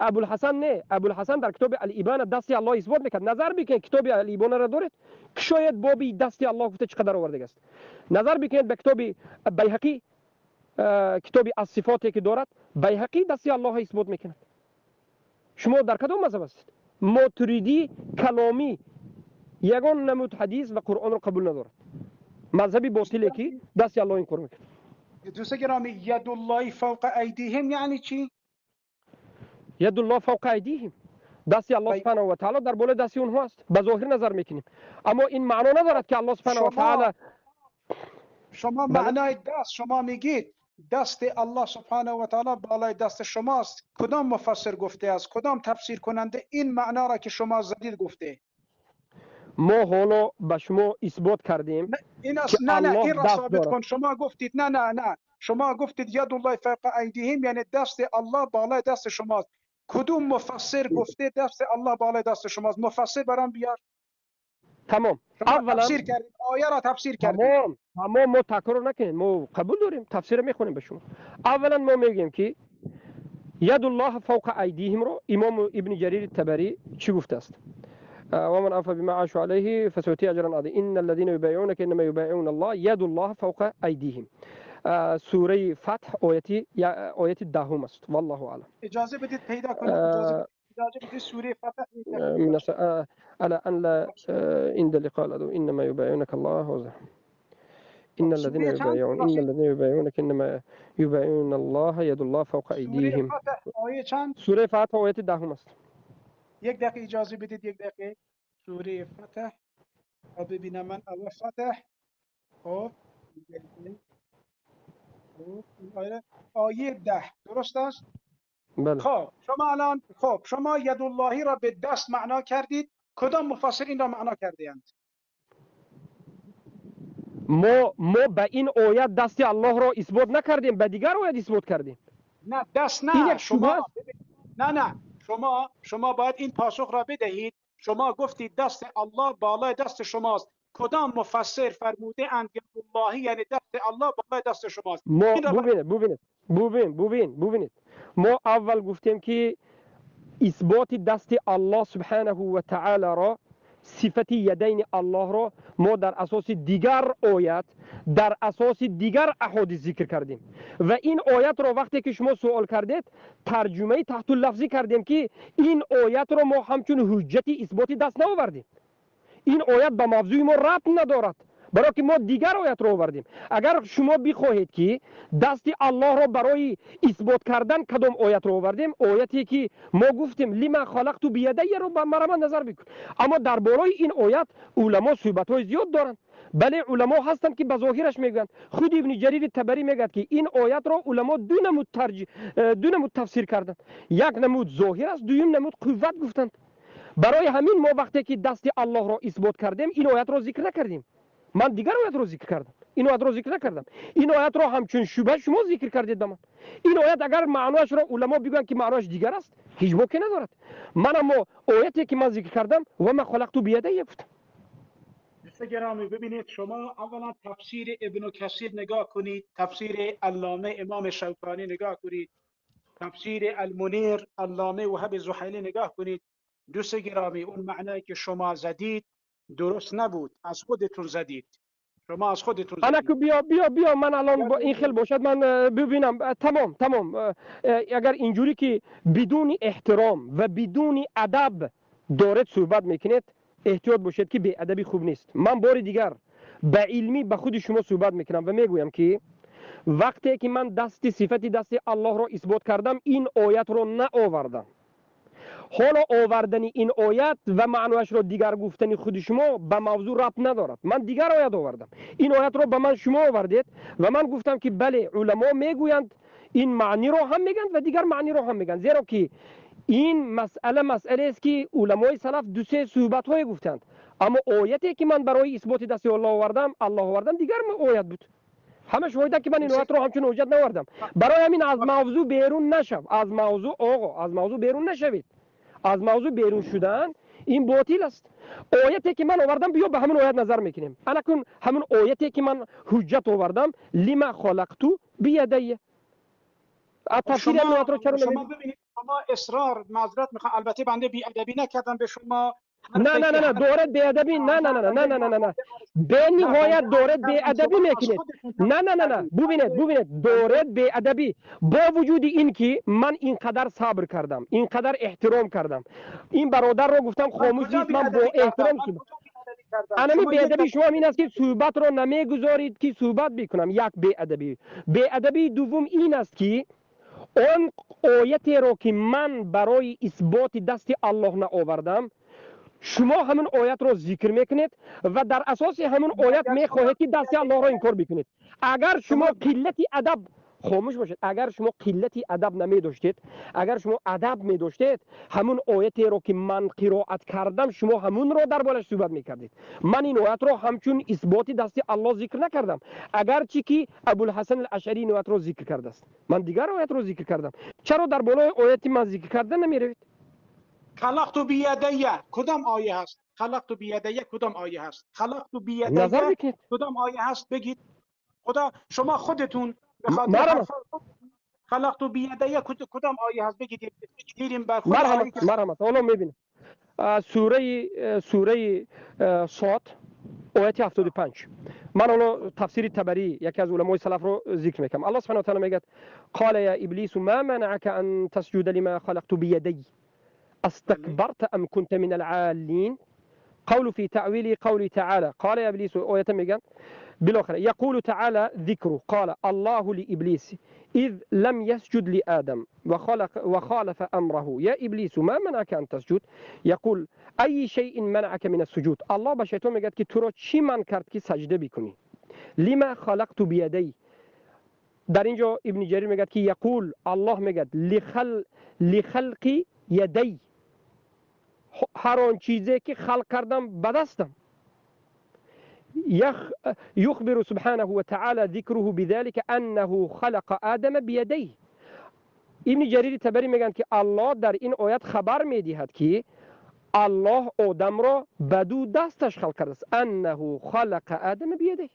ابوالحسن. نه، ابوالحسن در کتاب الابانه دست الله اثبات میکرد. نظر بکنید کتاب الابانه را دارید که شاید بابی دست الله گفته چقدر آورده است. نظر بکنید به کتاب بیهقی، کتاب الصفاتی که دارد بیهقی دست الله اثبات میکند. شما در کدام مذهب هستید؟ ماتریدی کلامی یگان نمود حدیث و قرآن را قبول ندارد. مذهبی باطلی که دست الله این کار میکند. دوست گرامی، ید الله فوق ایدیهم یعنی چی؟ ید الله فوق ایدیهم، دست الله سبحانه و تعالی در بالای دست اونها است. به ظاهر نظر میکنیم، اما این معنا ندارد که الله سبحانه و تعالی شما معنای دست، شما میگید دست الله سبحانه و تعالی بالای دست شماست. کدام مفسر گفته است؟ کدام تفسیر کننده این معنا را که شما زدید گفته؟ ما حالا به شما اثبات کردیم. این است. نه نه، این را ثابت کن. شما گفتید نه نه نه، شما گفتید ید الله فوق ایدیهم یعنی دست الله بالای دست شماست. کدوم مفسر گفته دست الله بالای دست شماست؟ مفسر برام بیار. تمام. اولا تفسیر کردیم، آیه را تفسیر کردیم. تمام تمام، ما تکرار نکنیم، ما قبول داریم، تفسیر میخونیم به شما. اولا ما میگیم که ید الله فوق ایدیهم رو امام ابن جریر الطبری چی گفته است؟ ومن أوفى بما عاشوا عليه فسيؤتيه أجرا عظيما إن الذين يبايعونك إنما يبايعون الله يد الله فوق أيديهم. سوره فتح آیه دهم است. والله اعلم. اجازه بدید پیدا کنم. اجازه بدید سوره فتح. من على ان لا عند لقاء العدو انما يبايعونك الله وزه. ان الذين يبايعون ان الذين يبايعونك انما يبايعون الله يد الله فوق أيديهم. سوره فتح آیه چند؟ سوره فتح آیه دهم است. یک دقیقه اجازه بدید، یک دقیقه. سوره فتح ببینم من اول فتح. خب آیه 10 درست است؟ بله. خب شما الان، خب شما ید اللهی را به دست معنا کردید. کدام مفسر این را معنا کرده اند؟ ما به این آیه دست الله را اثبات نکردیم، به دیگر آیه اثبات کردیم. نه دست نه، شما نه نه، شما باید این پاسخ را بدهید. شما گفتید دست الله بالای دست شماست. کدام مفسر فرموده اند اللهی یعنی دست الله بالای دست شماست؟ ما ببینید ببینید ما اول گفتیم که اثبات دست الله سبحانه و تعالی را، صفت یدین الله را ما در اساس دیگر آیات، در اساس دیگر احادیث ذکر کردیم و این آیات را وقتی که شما سوال کردید ترجمه تحت لفظی کردیم که این آیات را ما همچون حجت اثبات دست نآوردیم. این آیات به موضوع ما ربط ندارد، برای که ما دیگر آیات را آوردیم. اگر شما بخواهید که دست الله را برای اثبات کردن کدام آیات را آوردیم، آیاتی که ما گفتیم لما خلقت بیدی را به مرمن نظر بکن. اما در بالای این آیات علما صحبت های زیاد دارند. بله علما هستند که به ظاهرش میگویند. خود ابن جریر طبری میگوید که این آیات را علما دو نمود تفسیر کردند. یک نمود ظاهر است، دویم نمود قوت گفتند. برای همین ما وقتی که دست الله را اثبات کردیم این آیات را ذکر نکردیم. من دیگر آیات رو ذکر کردم، این آیات رو ذکر نکردم. این آیات رو همچون شبهه شما ذکر کردید به من. این آیات اگر معناش را علما بگویند که معناش دیگر است، هیچ باکی ندارد. من اما آیاتی که من ذکر کردم و ما خلقت بیدی گفتم. دوست گرامی ببینید، شما اولا تفسیر ابن کثیر نگاه کنید، تفسیر علامه امام شوکانی نگاه کنید، تفسیر المنیر علامه وهب زحیلی نگاه کنید. دوست گرامی اون معنایی که شما زدید درست نبود، از خودتون زدید. شما از خودتون زدید. انا که بیا بیا بیا من الان با این خیل باشد من ببینم. تمام. اگر اینجوری که بدون احترام و بدون ادب دارد صحبت میکنید، احتیاط باشید که بی ادبی خوب نیست. من بار دیگر به علمی به خود شما صحبت میکنم و میگویم که وقتی که من دست صفت دست الله را اثبات کردم این آیت را نآوردم. Ҳоло овардани ин оят ва маънояшро дигар гуфтани худи шумо ба мавзӯъ рабт надорад. Ман дигар оят овардам. Ин оятро ба ман шумо овардед ва ман гуфтам ки бале, уламо мегӯянд ин маъниро ҳам мегӯянд ва дигар маъниро ҳам мегӯянд, зеро ки ин масъала масъалаест ки уламои салаф ду се суҳбатҳое гуфтанд. Аммо ояте ки ман барои исботи дасти Аллоҳ овардам, дигар оят буд. Ҳама шоҳиданд ки ман ин оятро ҳамчун ҳуҷҷат наовардам. Барои ҳамин аз мавзӯъ берун нашав. Аз мавзӯъ оғо, аз мавзӯъ берун нашавед. Аз мавзӯъ берун шудан ин ботил аст. Ояте ки ман овардам, биё ба ҳамон оят назар мекунем. Анакун ҳамон ояте ки ман ҳуҷҷат овардам, лима халақту биядайя. شما ببینید، شما اصرار، معذرت میخوام، البته بنده بی ادبی نکردم به شما. نه نه نه نه، دورت بی ادبی، نه نه نه نه نه نه نه نه، به نهایت دورت بی ادبی میکنید. نه نه نه نه، ببینید دورت بی ادبی. با وجود این که من اینقدر صبر کردم، اینقدر احترام کردم، این برادر رو گفتم خاموش نیست، من با احترام انمی بی ادبی شما این است که صحبت رو نمیگذارید که صحبت بکنم. یک بی ادبی. بی ادبی دوم این است که он оятеро ки ман барои исботи дасти Аллоҳ наовардам, шумо ҳамин оятро зикр мекунед ва дар асоси ҳамин оят мехоҳед ки дасти Аллоҳро инкор бикунед. Агар шумо қиллати адаб, хомӯш бошед, агар шумо қиллати адаб намедоштед, агар шумо адаб медоштед, ҳамун оятеро ки ман қироат кардам, шумо ҳамунро дар болаш суҳбат мекардед. Ман ин оятро ҳамчун исботи дасти Аллоҳ зикр накардам, агарчи ки Абулҳасан ал-Ашъарӣ ин оятро зикр кардааст. Ман дигар оятро зикр кардам. Чаро дар болои ояти ман зикр карда намеравед? خلقت بیدیه کدام آیه هست؟ خلقت بیدیه کدام آیه هست؟ خلقت بیدیه کدام آیه هست؟ بگید. خدا شما خودتون خلقت بیدیه کدام آیه هست؟ بگید. میریم بر خود. مرحمت مرحمت. حالا میبینیم سوره صاد آیت 75. من حالا تفسیر طبری یکی از علمای سلف رو ذکر میکنم. الله سبحانه و تعالی میگه قال یا ابلیس ما منعك ان تسجد لما خلقت بيدي استكبرت ام كنت من العالين. قول في تأويل قوله تعالى قال يا ابلیس آیت میگن بالاخره يقول تعالى ذكره قال الله لإبليس إذ لم يسجد لآدم وخالف أمره يا إبليس ما منعك أن تسجد. يقول أي شيء منعك من السجود. الله به شیطان میگه که تو را چی من کرد که سجده بکنی؟ لما خلقت بيدي. در اینجا ابن جریر میگه که یقول الله میگه لخلق یدی، هر آن چیزی که خلق کردم به دستم. يخبر سبحانه وتعالى ذكره بذلك أنه خلق آدم بيديه. ابن جرير تبری میگن که الله در این آیت خبر میدهد که الله آدم را به دو دستش خلق کرده است. أنه خلق آدم بيديه.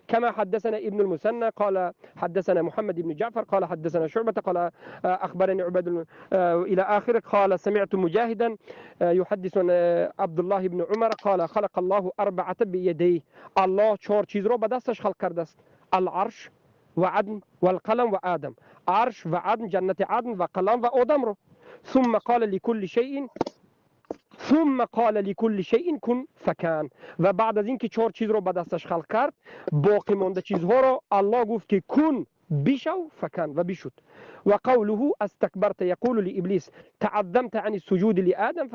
كما حدثنا ابن المثنى قال حدثنا محمد بن جعفر قال حدثنا شعبة قال أخبرني عبد إلى آخر قال سمعت مجاهدا يحدث عبد الله بن عمر قال خلق الله أربعة بيديه. الله چهار چیز رو به دستش خلق کرده است: العرش و عدن والقلم و آدم. عرش و عدن، جنت عدن و قلم و آدم رو. ثم قال لكل شيء ثم قال لكل شيء كن فكان. و بعد از اینکه چهار چیز رو به دستش خلق کرد، باقی مانده چیزها رو الله گفت که کن، بشو، فکان و بشد. و قوله استكبرت يقول لابلیس تعظمت عن السجود لآدم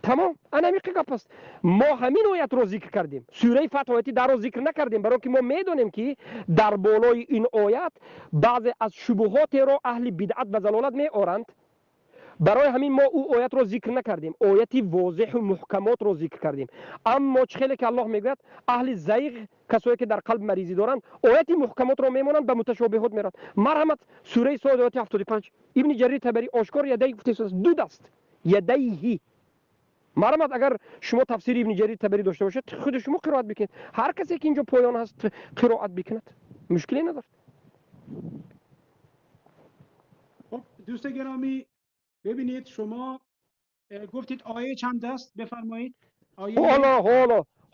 تمام. انا میگه گپ است. ما همین آیت رو ذکر کردیم، سوره فتح آیتی در رو ذکر نکردیم، برای که ما میدونیم که در بالای این آیت بعضی از شبهات رو اهل بدعت و ضلالت می آرند. برای همین ما او آیت رو ذکر نکردیم، آیتی واضح و محکمات رو ذکر کردیم. اما چه که الله میگوید اهل زیغ، کسایی که در قلب مریضی دارند، آیتی محکمات رو میمونند، به متشابهات میرند. مرحمت سوره صاد آیت 75 ابن جریر طبری آشکار یدی گفته است، دو دست، یدیه. مرحمت اگر شما تفسیر ابن جریر طبری داشته باشید خود شما قرائت بکنید. هر کسی که اینجا پایان هست قرائت بکند، مشکلی ندارد. خب دوست گرامی، ببینید شما گفتید آیه چند است؟ بفرمایید. آیه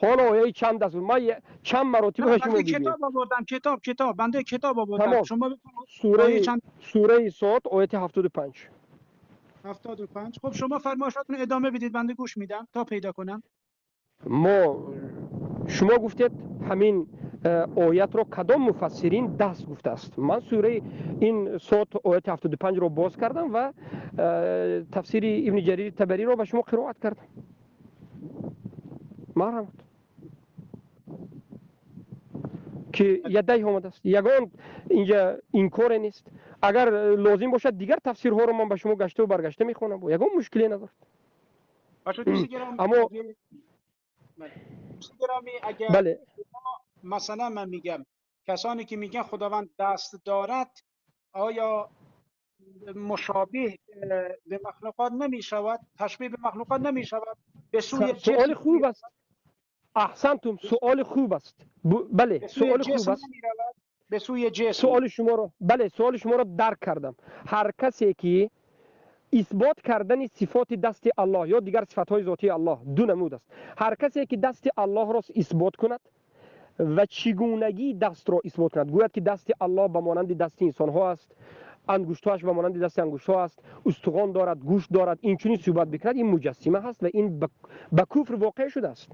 حالا آیه چند است؟ ما چند مراتب شما بگید. کتاب آوردم، کتاب بنده کتاب آوردم. شما سوره چند؟ سوره صاد آیه 75. 75. خب شما فرمایشاتون ادامه بدید، بنده گوش میدم تا پیدا کنم. ما شما گفتید همین Оятро кадом муфассирин даст гуфтааст? Ман сураи ин Сод ояти 75-ро боз кардам ва тафсири Ибни Ҷарири Табариро ба шумо қироат кардам. Марҳамат, ки ядайҳ омадааст, ягон инҷа инкоре нест. Агар лозим бошад, дигар тафсирҳоро ман ба шумо гаштаву баргашта мехонам, ягон мушкиле надорад. Аммо бале, مثلا من میگم کسانی که میگن خداوند دست دارد، آیا مشابه به مخلوقات نمیشود؟ تشبیه به مخلوقات نمیشود؟ به سوی سوال خوب است. احسنتم، سوال خوب است. بله، سوال خوب است. به سوی جسم. سوال شما رو، بله، سوال شما رو درک کردم. هر کسی که اثبات کردن صفات دست الله یا دیگر صفات های ذاتی الله دو نمود است. هر کسی که دست الله را اثبات کند و چگونگی دست را اثبات کند، گوید که دست الله به مانند دست انسان ها است، انگشت‌هاش به مانند دست انگشت‌ها است، استخوان دارد، گوشت دارد، این چنین صحبت بکند، این مجسمه هست و این به کفر واقع شده است.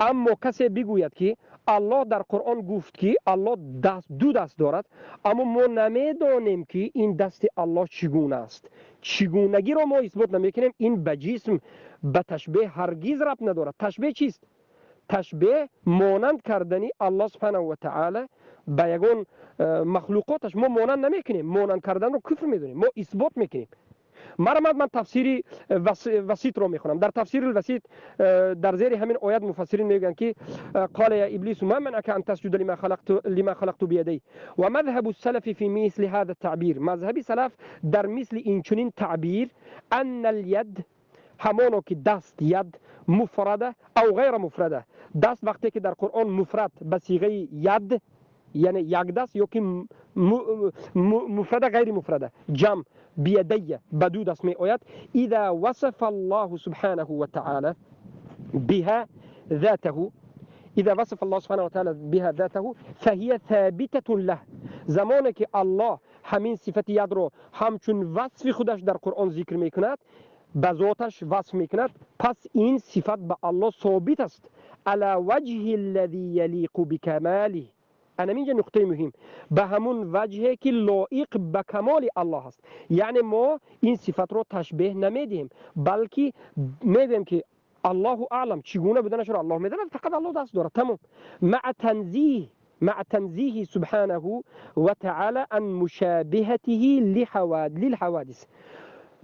اما کسی بگوید که الله در قرآن گفت که الله دست، دو دست دارد، اما ما نمیدانیم که این دست الله چگونه است، چگونگی را ما اثبات نمیکنیم، این به جسم، به تشبیه هرگز ربط ندارد. تشبیه چیست؟ تشبیه مانند کردنی الله سبحانه و تعالی به یگان مخلوقاتش. ما مانند نمیکنیم، مانند کردن رو کفر میدونیم، ما اثبات میکنیم. مرحمت، من تفسیری وسیط رو میخونم. در تفسیر الوسیط در زیر همین آیت مفسرین میگن که قال یا ابلیس ما منعك ان تسجد لما خلقت بيدي ومذهب السلف في مثل هذا التعبير، مذهب سلف در مثل این چنین تعبیر، ان اليد، همانو که دست، ید مفرده او غیر مفرده، دست وقتی که در قرآن مفرد به صیغه ید، یعنی یک دست، یا که مفرده غیر مفرده جمع بیدی به دو دست می آید، اذا وصف الله سبحانه وتعالى بها ذاته، اذا وصف الله سبحانه وتعالى بها ذاته فهي ثابتة له. زمانی که الله همین صفت ید رو همچون وصف خودش در قرآن ذکر میکند، به ذاتش وصف میکند، پس این صفت به الله ثابت است، على وجه الذي يليق بكماله. انا اینجا نقطه مهم، به همون وجهی که لایق به کمال الله است. یعنی ما این صفت رو تشبیه نمیدیم، بلکه میگیم که الله اعلم، چگونه بودنش رو الله میداند، فقط الله دست دارد، تمام. مع تنزيه سبحانه وتعالى عن مشابهته للحوادث.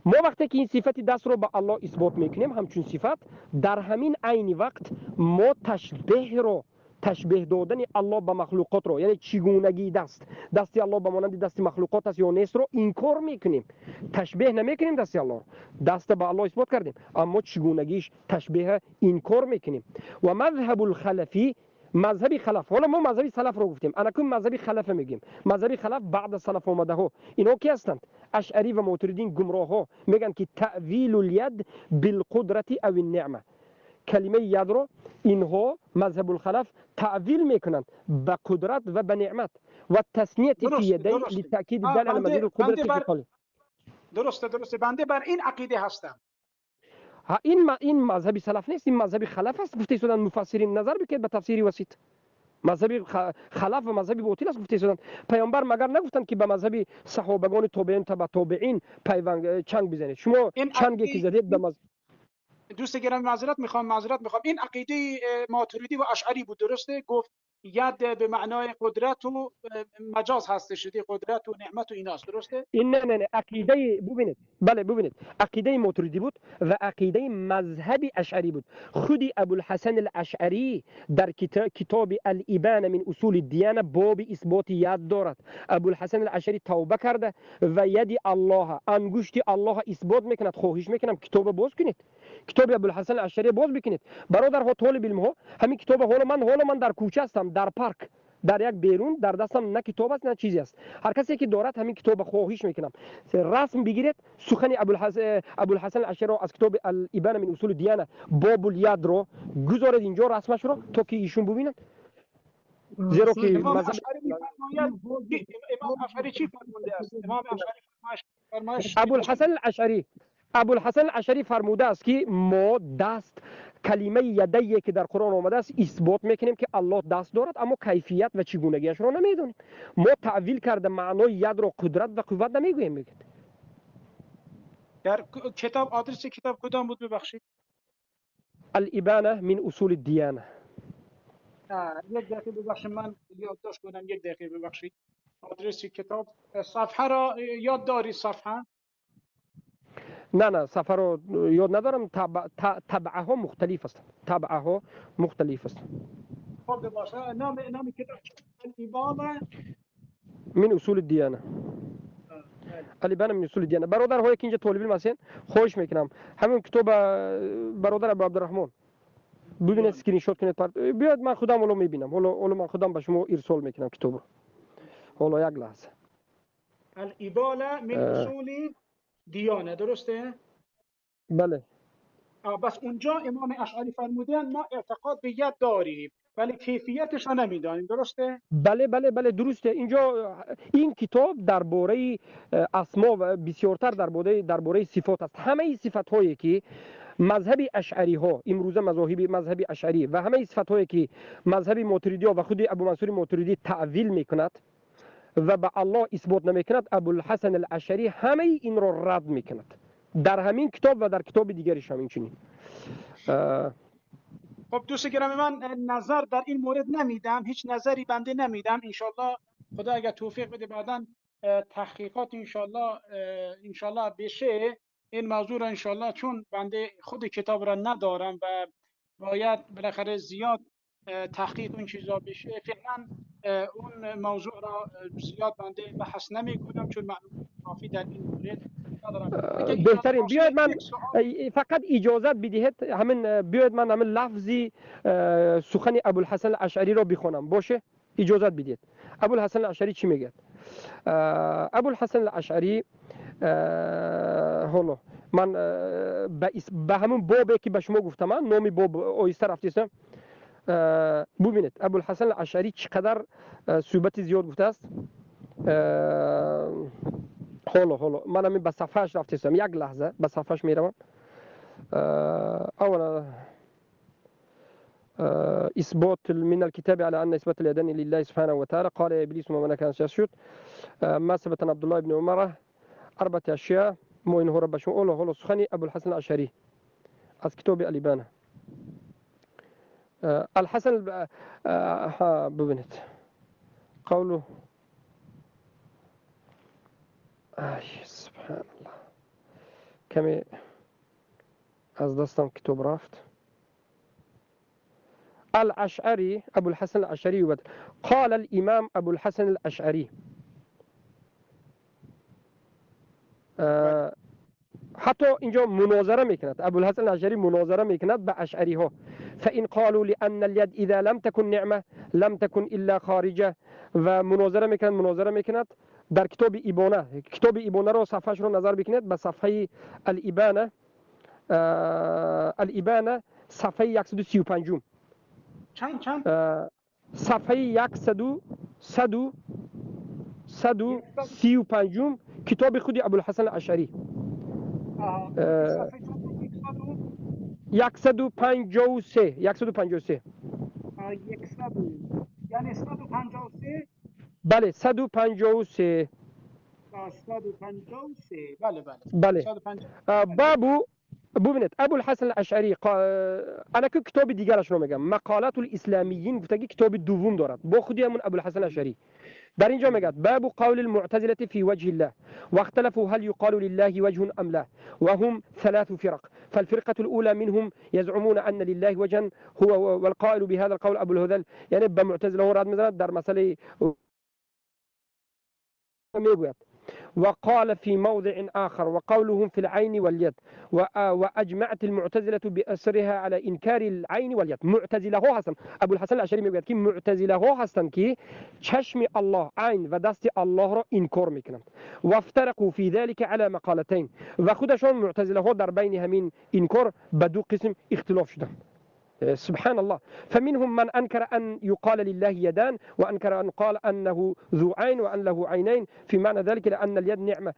ما وقتی که این صفت دست رو به الله اثبات میکنیم همچون صفت، در همین عین وقت ما تشبیه رو، تشبیه دادن الله به مخلوقات رو، یعنی چگونگی دست، دستی الله به مانند دست مخلوقات است یا نیست رو انکار میکنیم. تشبیه نمیکنیم دستی الله رو، دست به الله اثبات کردیم، اما چگونگیش تشبیه انکار میکنیم. و مذهب الخلفی، مذهبی خلف، حالا ما مذهبی سلف رو گفتیم، انا کن مذهبی خلف میگیم. مذهبی خلف بعد سلف آمده ها، اینا کی هستند؟ اشعری و ماتریدین، گمراه ها، میگن که تأویل الید بالقدرت او النعمه. کلمه ید رو اینها مذهب الخلف تأویل میکنند به قدرت و به نعمت و تثنیه فی یدی لتأکید دل على مزید القدرت فی قوله. درسته، بنده بر این عقیده هستم. ها، این مذهبی سلف نیست، این مذهبی خلف است. گفته شدن مفسرین، نظر بکنید به تفسیری وسیط، مذهبی خلف و مذهبی باطل است گفته شدن. پیامبر مگر نگفتند که به مذهبی صحابگان، تابعین، تبع تابعین پیوند چنگ بزنید؟ شما چنگی که زدید به مذهب دوست گرامی، معذرت میخوام، این عقیده ماتریدی و اشعری بود، درسته؟ گفت ید به معنای قدرت و مجاز هستش، قدرت و نعمت و ایناست، درسته؟ این نه نه نه، عقیده، ببینید، بله، ببینید، عقیده ماتریدی بود و عقیده مذهب اشعری بود. خودی ابوالحسن الاشعری در کتاب الابانه من اصول الدیانه باب اثبات ید دارد. ابوالحسن الاشعری توبه کرده و ید الله، انگشت الله اثبات میکند. خواهش میکنم کتاب باز کنید، کتاب ابوالحسن الاشعری باز بکنید. برادرها، طالب علم ها، همین کتاب، حالا من در کوچه هستم، در پارک، در یک بیرون، در دستم نه کتاب است نه چیزی است. هر کسی که دارد همین کتاب، خواهش میکنم رسم بگیرید سخن ابوالحسن الاشعری رو از کتاب الابانه من اصول دیانه، باب الید رو گذارید اینجا رسمش رو تا که ایشون ببینند، زیرا که امام اشعری می‌فرماید، امام اشعری چی فرموده است؟ امام اشعری فرمایش ابوالحسن الاشعری، ابوالحسن الاشعری فرموده است که ما دست کلمه یدیه که در قرآن آمده است اثبات میکنیم که الله دست دارد، اما کیفیت و چگونگیش را نمیدونیم. ما تعویل کرده معنای ید را قدرت و قوت نمیگوییم. میگه در کتاب آدرس کتاب کدام بود ببخشید؟ الابانه من اصول الدیانه. یک دقیقه ببخشید من یادداشت کنم، یک دقیقه ببخشید. آدرس کتاب، صفحه را یاد داری؟ صفحه؟ نه صفحه رو یاد ندارم. تبعه ها مختلف است. تبعه ها مختلف است. خب باشه. نام کتاب الابانه من اصول الدیانه. الابانه من اصول الدیانه. برادرهایی که اینجا طالب علم هستین خواهش میکنم همین کتاب برادر ابو عبدالرحمن ببینید، اسکرین شات کنید، بیاد من خودم اولو میبینم. حالا من خودم به شما ارسال میکنم کتاب رو. حالا یک لحظه. الابانه من اصول دیانه، درسته؟ بله. بس اونجا امام اشعری فرمودن ما اعتقاد به ید داریم ولی کیفیتش را نمیدانیم، درسته؟ بله بله بله درسته. اینجا این کتاب درباره اسما و بسیارتر درباره صفات است. همه صفات هایی که مذهب اشعری ها امروزه مذهب اشعری و همه صفات هایی که مذهب ماتریدی ها و خود ابو منصور ماتریدی تعویل میکند و به الله اثبات نمیکند، ابوالحسن الاشعری همه این را رد میکند در همین کتاب و در کتاب دیگرش هم اینچنین. خب دوست گرامی من نظر در این مورد نمیدم، هیچ نظری بنده نمیدم. انشالله خدا اگر توفیق بده بعداً تحقیقات انشالله بشه این موضوع را انشالله، چون بنده خود کتاب را ندارم و باید بالاخره زیاد تحقیق این چیزا بشه. فعلا اون موضوع را زیاد بنده بحث نمی کنم چون معلومات کافی در این مورد ندارم. بهترین بیاید من فقط اجازت بدهید همین، بیاید من همین لفظی سخن ابوالحسن الاشعری را بخونم، باشه؟ اجازت بدید. ابوالحسن الاشعری چی میگه؟ ابوالحسن الاشعری حالا من به همون بابی که به شما گفتم، من نامی باب آیسته رفتیستم. ببینید ابوالحسن الاشعری چقدر صحبت زیاد گفته است. حالا من همین به صفحهش رفتیستم، یک لحظه به صفحهش میروم. اولا إثبات من الكتاب على أن إثبات اليدين لله سبحانه وتعالى. قال إبليس وما منعك أن تسجد. ما ثبت عن عبد الله بن عمر أربعة أشياء ما إنه رب شو أوله هو سخني أبو الحسن الأشعري از كتاب الإبانة. الحسن ببنت قوله سبحان الله كم از دستم كتاب رفت. الأشعري أبو الحسن الأشعري قال الإمام أبو الحسن الأشعري حتی اینجا مناظره میکند ابوالحسن الاشعری، مناظره میکند به اشعری ها. فإن قالوا لأن اليد إذا لم تكن نعمة لم تكن إلا خارجة. و مناظره میکند در کتاب ایبانه. کتاب ایبانه رو صفحهش رو نظر بکنید به صفحه الابانه، الابانه صفحه 135. چند صفحه 135 کتاب خودی ابوالحسن الاشعری. 153 153 یعنی 153. بله 153 153. بله بله بله. بابو ببینید ابوالحسن الاشعری انا که کتاب دیگرش رو میگم، مقالات الاسلامیین گفتگی کتاب دوم دارد با خودی همون ابوالحسن الاشعری. در اینجا میگه باب قول المعتزله في وجه الله واختلفوا هل يقال لله وجه ام لا وهم ثلاث فرق. فالفرقه الاولى منهم يزعمون ان لله وجها هو والقائل بهذا القول ابو الهذل. یعنی به معتزله ها رد میزند در مسئله میگوید وقال في موضع آخر وقولهم في العين واليد وأجمعت المعتزلة بأسرها على إنكار العين واليد. معتزله ها هستن، ابوالحسن الاشعری میگوید که معتزله ها هستن که چشم الله عین و دست الله را انکار میکنند. وافترقوا في ذلك على مقالتين. و خودشان معتزله ها در بین همین انکار به دو قسم اختلاف شدند. سبحان الله. فمنهم من أنكر أن يقال لله يدان، وأنكر أن قال أنه ذو عين وأن له عينين في معنى ذلك إلى أن اليد نعمة،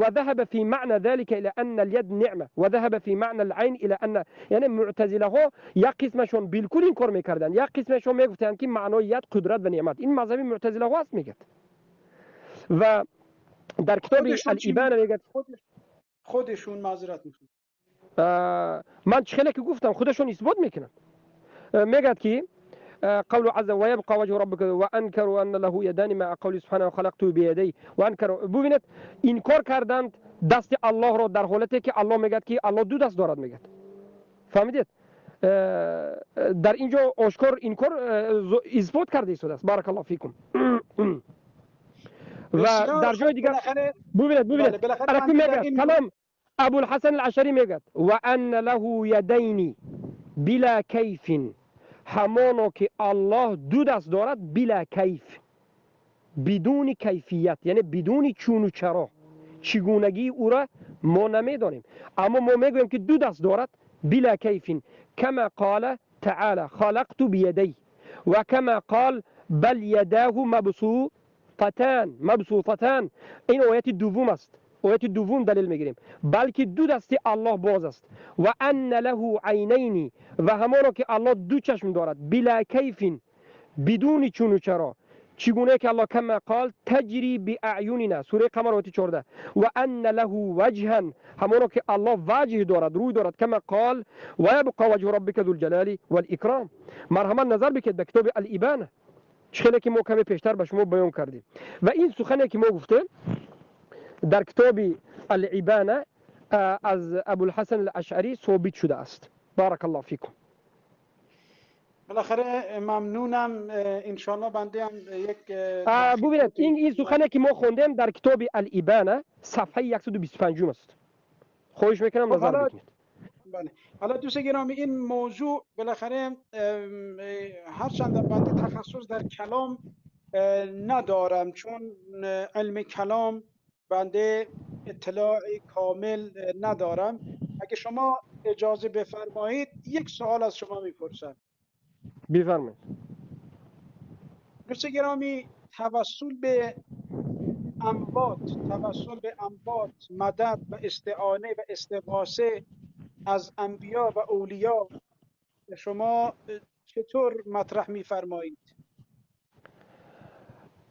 وذهب في معنى ذلك إلى أن اليد نعمة، وذهب في معنى العين إلى أن، یعنی معتزله ها یک قسمشون بالکل این کار میکردن، یک قسمشون میگفتن که معنای ید قدرت و نعمت. این مذهب معتزله ها است میگه. و در کتاب الابانه میگه خودشون معذرت میخوام، من چخیلی که گفتم خودشون اثبات میکنن. میگه که قول عز ويبقى وجه ربك وانكروا ان له يدان مع قول سبحانه وخلقت بيدي وانكروا. ببینید انکار کردند دست الله را در حالتی که الله میگه که الله دو دست دارد میگه. فهمیدید؟ در اینجا آشکار انکار اثبات کرده ایستاده است. بارک الله فیکم. و در جای دیگر ببینید ببینید میگه کلام ابو الحسن الاشعری میگه و ان له یدین بلا کیف، همانو که الله دو دست دارد بلا کیف، بدون کیفیت، یعنی بدون چون و چرا، چگونگی او را ما نمیدانیم، اما ما میگوییم که دو دست دارد بلا کیف، کما قال تعالی خلقت بیدی، و کما قال بل یداه مبسوطتان. مبسوطتان این آیت دوم است، آیت دوم دلیل میگیریم، بلکه دو دست الله باز است. و ان له عینین، و همانو که الله دو چشم دارد بلا کیف، بدون چون و چرا، چگونه که الله کما قال تجری باعیننا، سوره قمر آیت 14. و ان له وجها، همانو که الله وجه دارد، روی دارد، کما قال و یبقى وجه ربک ذو الجلال والاکرام. مرحبا نظر بکید به کتاب الابانه چخیلی که ما کمی پیشتر به شما بیان کردیم. و این سخنی که ما گفته در کتاب العبانه از ابوالحسن الاشعری ثابت شده است. بارک الله فیکم. بالاخره ممنونم. انشالله بنده هم یک ببینید این سخنی که ما خوندیم در کتاب الابانه صفحه 125 است. خواهش میکنم نظر بکنید. بله. حالا دوست گرامی این موضوع بالاخره هرچند بنده تخصص در کلام ندارم، چون علم کلام بنده اطلاع کامل ندارم، اگه شما اجازه بفرمایید یک سوال از شما میپرسم. بفرمایید. دوست گرامی توسل به اموات، توسل به اموات، مدد و استعانه و استغاثه از انبیا و اولیا شما چطور مطرح میفرمایید؟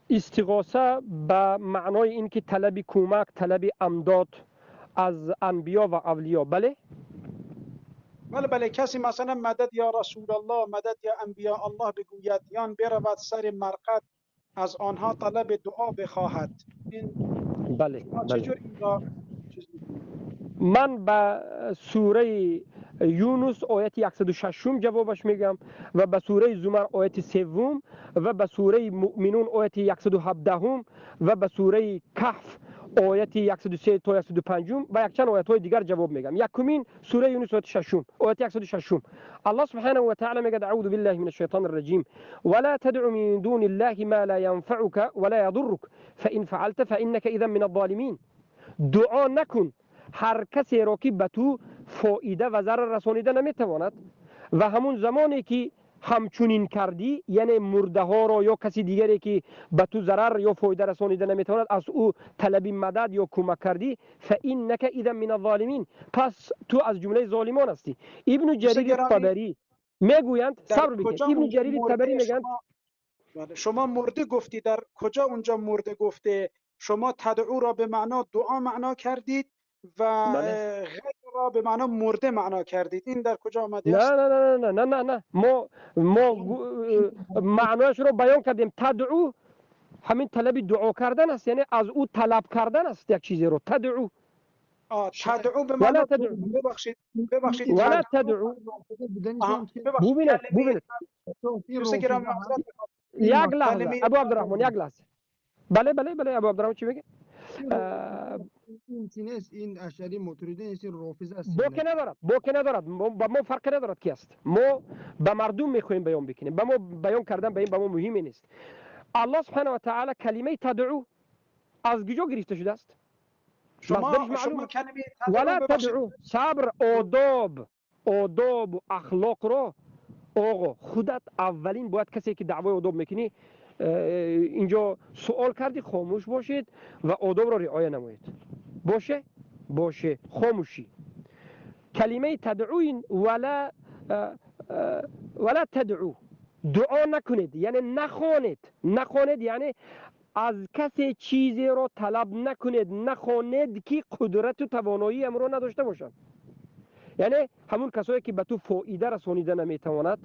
استغاثه به معنای اینکه طلب کمک، طلب امداد از انبیا و اولیا. بله؟ بله بله. کسی مثلا مدد یا رسول الله، مدد یا انبیا الله بگوید، یا برود سر مرقد از آنها طلب دعا بخواهد، این بله چجور این را چیز می‌کنید؟ من به سوره یونس آیت 106 جوابش میگم، و به سوره زمر آیت 3 و به سوره مؤمنون آیت 117 و به سوره کهف آیت 103 تا 105 و یک چند آیت های دیگر جواب میگم. یکمین سوره یونس آیت 6، آیت 106. الله سبحانه و تعالی میگه اعوذ بالله من الشیطان الرجیم ولا تدع من دون الله ما لا ينفعك ولا يضرك فإن فعلت فإنك إذا من الظالمین. دعا نکن هر کسی را که به تو فایده و ضرر رسانیده نمیتواند، و همون زمانی که همچنین کردی، یعنی مرده ها را یا کسی دیگری که به تو ضرر یا فایده رسانیده نمیتواند از او طلب مدد یا کمک کردی، فإنک اذا من الظالمین، پس تو از جمله ظالمان هستی. ابن جریر طبری میگویند، صبر بکن، ابن جریر طبری میگند شما مرده گفتی، در کجا اونجا مرده گفته؟ شما تدعو را به معنا دعا معنا کردید و غیر را به معنا مرده معنا کردید، این در کجا آمده است؟ نه نه نه نه نه نه، ما معنایش رو بیان کردیم. تدعو همین طلب دعا کردن است، یعنی از او طلب کردن است یک چیزی رو. تدعو تدعو به معنا ببخشید ببخشید ولا تدعو. ببینید ببینید یک لحظه ابو عبدالرحمن، یک لحظه. بله بله بله ابو عبدالرحمن چی میگه؟ این نیست، این اشعری ماتریدی نیست، این رافضه است. باک ندارد، باک ندارد، با ما فرق ندارد کی است. ما به مردم میخوایم بیان بکنیم، به ما بیان کردن به این به ما مهم نیست. الله سبحانه و تعالی کلمه تدعو از کجا گرفته شده است؟ شما کلمه ولا تدعو، صبر، آداب، одоб ва ахлоқро оғо худат аввалин бояд касе ки даъвои одоб мекунӣ, инҷо суол кардӣ, хомӯш бошед ва одобро риоя намоед. Боше? Боше. Хомӯшӣ. Калимаи тадъуин вала вала тадъу, дуо накунед, яъне нахонед. Нахонед яъне аз касе чизеро талаб накунед, нахонед ки қудрату тавоноии амро надошта бошад. Яъне ҳамун касое ки ба ту фоида расонида наметавонад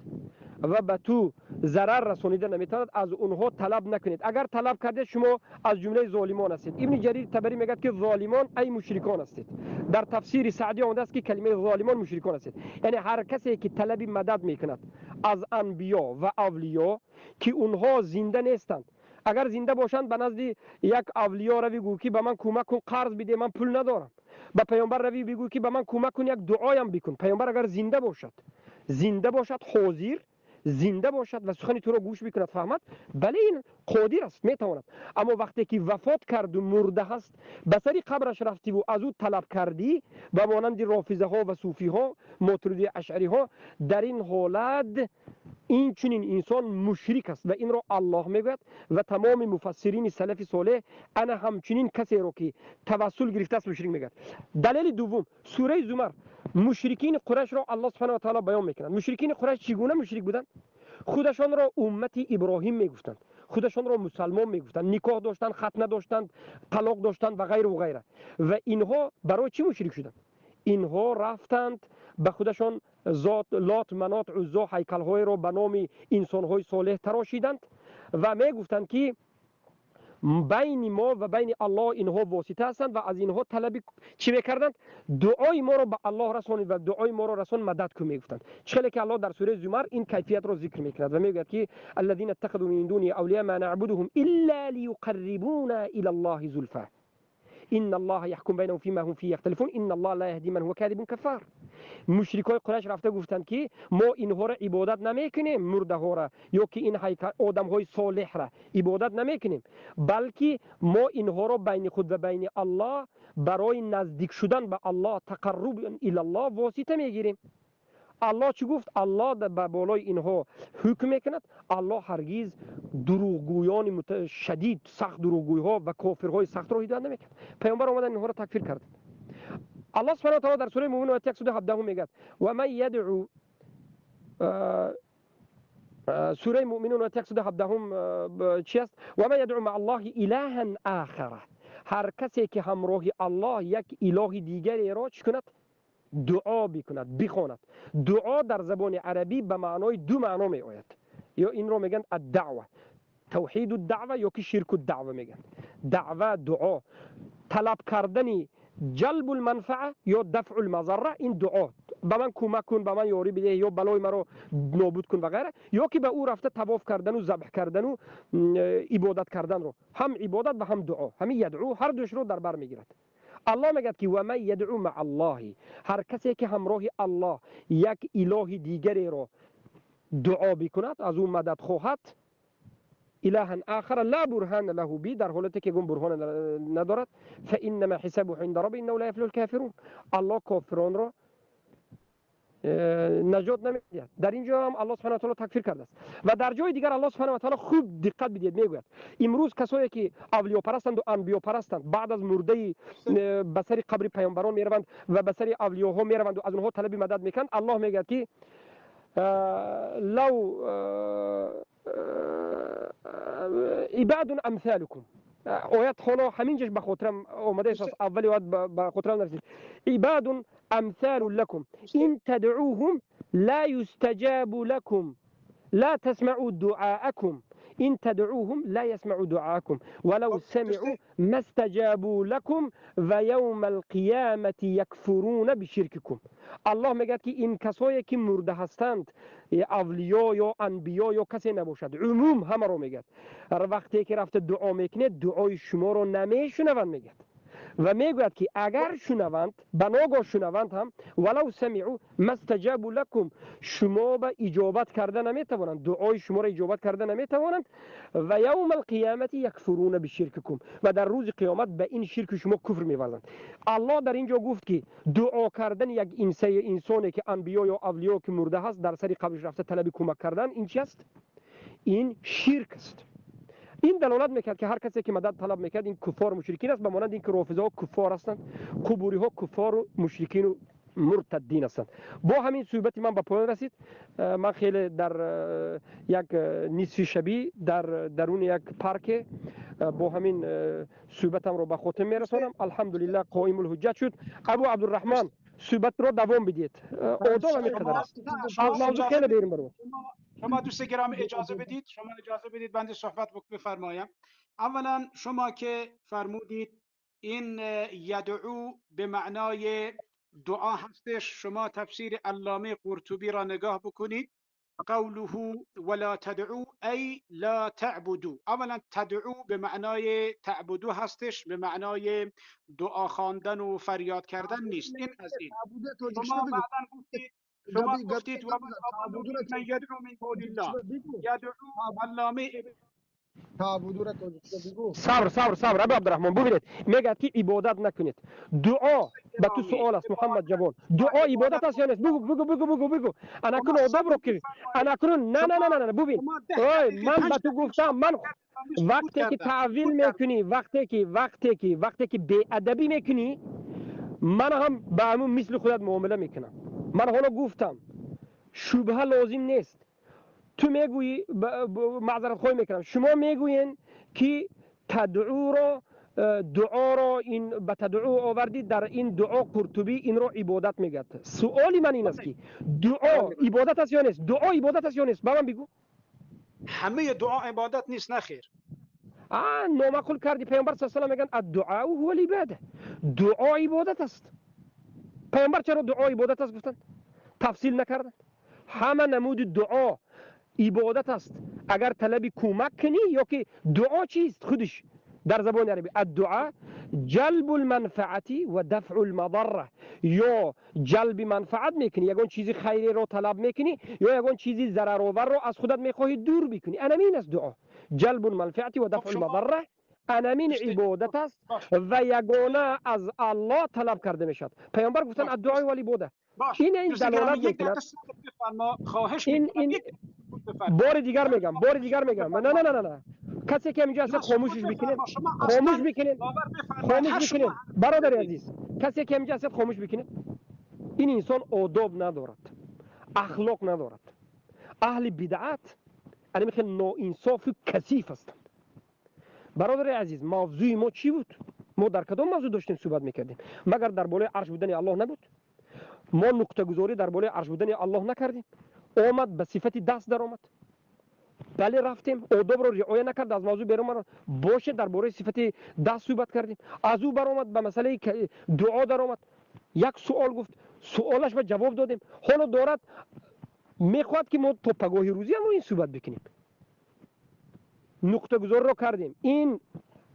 ва ба ту зарар расонида наметавонад, аз онҳо талаб накунед. Агар талаб кардед, шумо аз ҷумлаи золимон ҳастед. Ибни Ҷарир Табарӣ мегӯяд ки золимон ай мушрикон ҳастед. Дар тафсири Саъдӣ омадааст ки калимаи золимон мушрикон ҳастед. Яъне ҳар касе ки талаби мадад мекунад аз анбиё ва авлиё, ки онҳо зинда нестанд. Агар зинда бошанд, ба назди як авлиё рави гӯ ки ба ман кӯмак кун, қарз биде, ман пул надорам. Ба паёмбар рави бигӯ ки ба ман кӯмак кун, як дуоям бикун. Паёмбар агар зинда бошад, зинда бошад, ҳозир зинда бошад ва сухани туро гӯш бикунад, фаҳмад, бале, ин қодир аст, метавонад. Аммо вақте ки вафот карду мурда ҳаст, ба сари қабраш рафтиву аз ӯ талаб кардӣ, ба монанди рофизаҳо ва суфиҳо, мотуридии ашъариҳо, дар ин ҳолат ин чунин инсон мушрик аст ва инро Аллоҳ мегӯяд ва тамоми муфассирини салафи солеҳ ана ҳамчунин касеро ки тавассул гирифтааст мушрик мегӯяд. Далели дуввум, сураи Зумар, мушрикини Қурайшро Аллоҳ субҳана ва таъоло баён мекунад. Мушрикини Қурайш чӣ гуна мушрик буданд? Худашонро уммати Иброҳим мегуфтанд, худашонро мусалмон мегуфтанд, никоҳ доштанд, хатна доштанд, талоқ доштанд ва ғайру ғайра. Ва инҳо барои чӣ мушрик шуданд? Инҳо рафтанд ба худашон зот, Лот, Манот, Уззо ҳайкалҳоеро ба номи инсонҳои солеҳ тарошиданд ва мегуфтанд ки байни мо ва байни Аллоҳ инҳо восита ҳастанд ва аз инҳо талаби чӣ мекарданд? Дуои моро ба Аллоҳ расонед ва дуои моро расон, мадад кун мегуфтанд. Чӣ хеле ки Аллоҳ дар сураи Зумар ин кайфиятро зикр мекунад ва мегӯяд ки аллазина аттахазу мин дуни авлия ма набудуҳум илла лиюқаррибуна ила Аллоҳи зулфа инна Аллоҳа яҳкум байнаҳум фима ҳум фиҳи яхталифун инна Аллоҳа ла яҳди ман ҳува кадибун каффар. Мушрикои Қурайш рафта гуфтанд ки мо инҳоро ибодат намекунем, мурдаҳоро ё ки ин одамҳои солеҳра ибодат намекунем, балки мо инҳоро байни худ ва байни Аллоҳ барои наздик шудан ба Аллоҳ, тақарруб илаллоҳ, восита мегирем. Аллоҳ чӣ гуфт? Аллоҳ ба болои инҳо ҳукм мекунад. Аллоҳ ҳаргиз дурӯғгӯёни шадид, сахт дурӯғгӯйҳо ва кофирҳои сахтро ҳидоят намекунад. Паёмбар омадан инҳоро такфир карданд. Аллоҳ субҳана таъоло дар сураи Муъминун ояти 117 мегӯяд ва ман ядъу, сураи Муъминун ояти 117 чи аст? Ва ман ядъу маа Аллоҳи илаҳан ахара, ҳар касе ки ҳамроҳи Аллоҳ як илоҳи дигареро чӣ кунад? Дуо бикунад, бихонад. Дуо дар забони арабӣ ба маънои ду маъно меояд. Ё инро мегӯянд аддаъва, тавҳиду даъва, ё ки ширку даъва мегӯянд. Даъва, дуо, талаб кардани ҷалбу лманфаа ё дафъу лмазарра, ин дуо. Ба ман кӯмак кун, ба ман ёрӣ бидеҳ ё балои маро нобуд кун ва ғайра, ё ки ба ӯ рафта тавоф кардану забҳ кардану ибодат карданро, ҳам ибодат ва ҳам дуо, ҳамин ядъу ҳар дуашро дар бар мегирад. Аллоҳ мегӯяд ки ва ман ядъу маа Аллоҳи, ҳар касе ки ҳамроҳи Аллоҳ як илоҳи дигареро дуо бикунад, аз ӯ мадад хоҳад, илаҳан ахара ла бурҳана лаҳу би, дар ҳолате ки ягон бурҳона надорад, фаиннама ҳисабуҳу инда робби иннаҳу ла яфлиҳул кофирун. Аллоҳ кофиронро наҷот намедиҳад. Дар ин ҷо ҳам Аллоҳ субҳана ва таъоло такфир кардааст. Ва дар ҷои дигар Аллоҳ субҳана ва таъоло, хуб диққат бидиҳед, мегӯяд имрӯз касое ки авлиёпарастанду анбиёпарастанд, баъд аз мурдаи ба сари қабри паёмбарон мераванд ва ба сари авлиёҳо мераванду аз онҳо талаби мадад мекунанд, Аллоҳ мегӯяд ки лав ибадун амсалукум. Оят ҳоло ҳамин ҷош ба хотирам омадааст, аввали оят ба хотирам нарасид. Ибадун амсалу лакум ин тадъуҳум ла юстаҷабу лакум ла тасмаъу дуаакум ин тадъуҳум ла ясмаъу дуаакум валав самиъу ма стаҷабу лакум ва явма алқиямати якфуруна биширкикум. Аллоҳ мегӯяд ки ин касое ки мурда ҳастанд, авлиё ё анбиё ё касе набошад, умум ҳамаро мегӯяд, вақте ки рафта дуо мекунед, дуои шуморо намешунаванд, мегӯяд. و میگوید که اگر شنوند بناگاه شنوند هم ولو سمعوا ما استجابوا لكم، شما به اجابت کرده نمیتوانند، دعای شما را اجابت کرده نمیتوانند. و یوم القیامت یکفرون بشرککم، و در روز قیامت به این شرک شما کفر میورزند. الله در اینجا گفت که دعا کردن یک انسانی که انبیا یا اولیا که مرده هست در سر قبرش رفته طلب کمک کردن، این چی است؟ این شرک است. این دلالت میکرد که هر کسی که مدد طلب میکرد این کفار مشرکین است، به مانند اینکه رافضه ها کفار هستند، قبوری ها کفار و مشرکین و مرتدین هستند. با همین صحبت من به پایان رسید. من خیلی در یک نصف شبی در درون یک پارک با همین صحبتم رو به خاتمه میرسانم. الحمدلله قائم الحجت شد. ابو عبدالرحمن صحبت رو دوام بدید. آداب همین قدر است. از موضوع خیلی بیرون برو. شما دوست گرامی اجازه بدید، شما اجازه بدید بنده صحبت بفرمایم. اولا شما که فرمودید این یدعو به معنای دعا هستش، شما تفسیر علامه قرطبی را نگاه بکنید، قوله ولا تدعو ای لا تعبدو. اولا تدعو به معنای تعبدو هستش، به معنای دعا خواندن و فریاد کردن نیست. این از این. شما بعدا گفتید، شما گفتید و من یدعو من دون الله، یدعو علامه صبر صبر صبر ابو عبدالرحمن، ببینید میگه که عبادت نکنید. دعا به تو سوال است محمد جوان، دعا عبادت است یا نیست؟ بگو بگو بگو بگو بگو. انا کنون آداب رو که انا کنون نه نه نه نه ببین، اوی من به تو گفتم، من وقتی که تعویل میکنی، وقتی که بی ادبی میکنی، من هم به همون مثل خودت معامله میکنم. من حالا گفتم شبهه لازم نیست. تو میگویی، معذرت خواهی میکنم، شما میگویین که تدعو را، دعا را این به تدعو آوردید، در این دعا قرطبی این را عبادت میگه. سوال من این است که دعا عبادت است یا نیست؟ دعا عبادت است یا نیست؟ به من بگو. همه دعا عبادت نیست، نخیر. نامعقول کردی. پیامبر صلی الله علیه و سلم میگن الدعاء هو العباده، دعا عبادت است. پیامبر چرا دعا عبادت است گفتند؟ تفصیل نکردند. همه نمود دعا عبادت است اگر طلب کمک کنی، یا که دعا چیست خودش در زبان عربی؟ الدعاء جلب المنفعت و دفع المضره، یا جلب منفعت میکنی، یگان چیزی خیری رو طلب میکنی، یا یگان چیزی ضررآور رو از خودت میخواهی دور بکنی. انمین است دعا، جلب المنفعت و دفع المضره، انمین عبادت است و یگانه از الله طلب کرده میشد. پیامبر گفتن الدعاء والعباده. این دلالت میکند. این بار دیگر میگم، بار دیگر میگم، نه نه نه نه، کسی که اینجا هست خاموشش بکنید، خاموش بکنید، خاموش بکنید برادر عزیز، کسی که اینجا هست خاموش بکنید. این انسان آداب ندارد، اخلاق ندارد. اهل بدعت یعنی خیلی ناانصاف و کثیف هستند. برادر عزیز، موضوع ما چی بود؟ ما در کدام موضوع داشتیم صحبت میکردیم؟ مگر در بالای عرش بودن الله نبود؟ ما نقطه گذاری در بالای عرش بودن الله نکردیم؟ آمد به صفت دست در آمد، بله رفتیم، آداب رو رعایت نکرد، از موضوع بیرون آمد. باشه درباره صفت دست صحبت کردیم، از او برآمد به مسئله دعا در آمد، یک سوال گفت، سوالش به جواب دادیم. حالا دارد میخواد که ما تا پگاهی روزی هم این صحبت بکنیم. نقطه گذار رو کردیم. این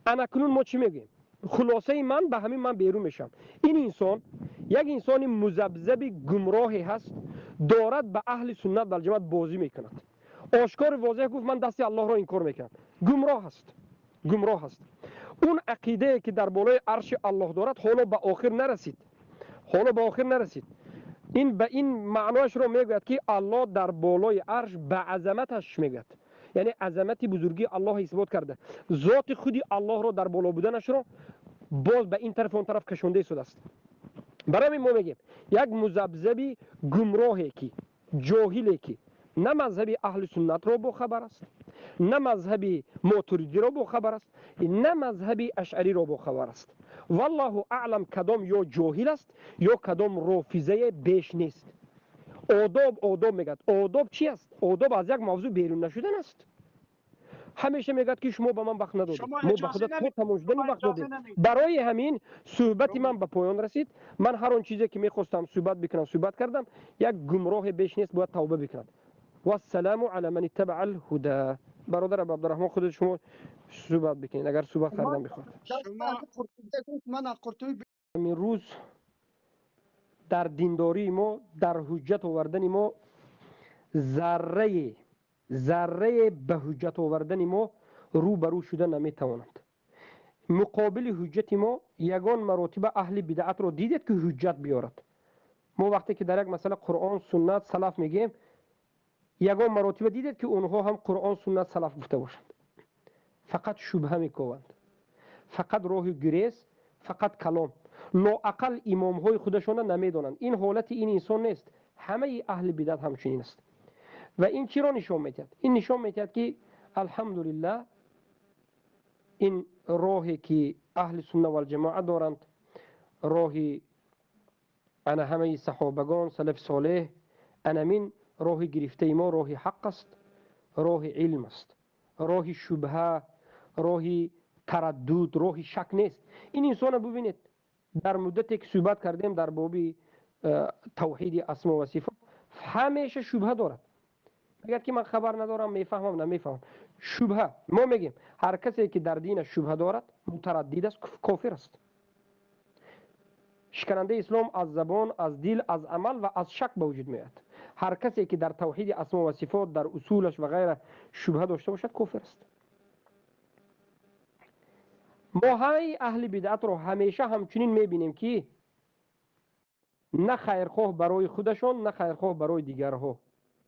اکنون ما چی میگیم؟ خلاصه من به همین من بیرون میشم. این انسان یک انسان مذبذب گمراهی هست، دارد به اهل سنت و جماعت بازی میکند. آشکار واضح گفت من دست الله را انکار میکنم. گمراه است، گمراه است. اون عقیده که در بالای عرش الله دارد حالا به آخر نرسید، حالا به آخر نرسید. این به این معناش رو میگوید که الله در بالای عرش به عظمتش میگوید، یعنی عظمت بزرگی الله اثبات کرده، ذات خودی الله رو در بالا بودنش رو باز به این طرف و اون طرف کشونده شده است. برای ما میگیم یک مذبذب گمراهی که جاهلی که نه مذهب اهل سنت رو با خبر است، نه مذهب ماتریدی رو با خبر است، نه مذهب اشعری رو با خبر است. والله اعلم کدام یا جاهل است یا کدام رافضه بیش نیست. آداب آداب میگد. آداب چی است؟ آداب از یک موضوع بیرون نشدن است. همیشه میگد که شما به من وقت ندادید، ما به خودت خود تمام شدن وقت دادید. برای همین صحبت من به پایان رسید. من هر آن چیزی که میخواستم صحبت بکنم صحبت کردم. یک گمراه بیش نیست، باید توبه بکند. والسلام على من اتبع الهدى. Бародар Абдурраҳмон, худи шумо суҳбат бикунед, агар суҳбат кардан бихоҳед. Ман Қуртубӣ. Ҳамин рӯз дар диндории мо, дар ҳуҷҷат овардани мо, заррае заррае ба ҳуҷҷат овардани мо рӯ ба рӯ шуда наметавонанд. Муқобили ҳуҷҷати мо ягон маротиба аҳли бидъатро дидед, ки ҳуҷҷат биёрад? Мо вақте ки дар як масъала Қуръон, суннат, салаф мегӯем, ягон маротиба дидед, ки онҳо ҳам Қуръон, суннат, салаф гуфта бошанд? Фақат шубҳа мекованд, фақат роҳи гурез, фақат калом. Лоақал имомҳои худашона намедонанд. Ин ҳолати ин инсон нест, ҳамаи аҳли бидъат ҳамчунин аст. Ва ин чиро нишон медиҳад? Ин нишон медиҳад, ки алҳамдулиллаҳ, ин роҳе ки аҳли сунна валҷамоа доранд, роҳи ана ҳамаи саҳобагон, салафи солеҳ, анамин роҳи гирифтаи мо роҳи ҳақ аст, роҳи илм аст, роҳи шубҳа, роҳи тараддуд, роҳи шак нест. Ин инсонро бубинед, дар муддате ки суҳбат кардем дар боби тавҳиди асмо ва сифот, ҳамеша шубҳа дорад. Мегӯяд, ки ман хабар надорам, мефаҳмам, намефаҳмам. Шубҳа. Мо мегӯем, ҳар касе ки дар динаш шубҳа дорад, мутараддид аст, кофир аст. Шиканандаи ислом аз забон, аз дил, аз амал ва аз шак ба вуҷуд меояд. Ҳар касе ки дар тавҳиди асмо ва сифот, дар усулаш ва ғайра шубҳа дошта бошад, кофир аст. Мо ҳамаи аҳли бидъатро ҳамеша ҳамчунин мебинем, ки на хайрхоҳ барои худашон, на хайрхоҳ барои дигарҳо,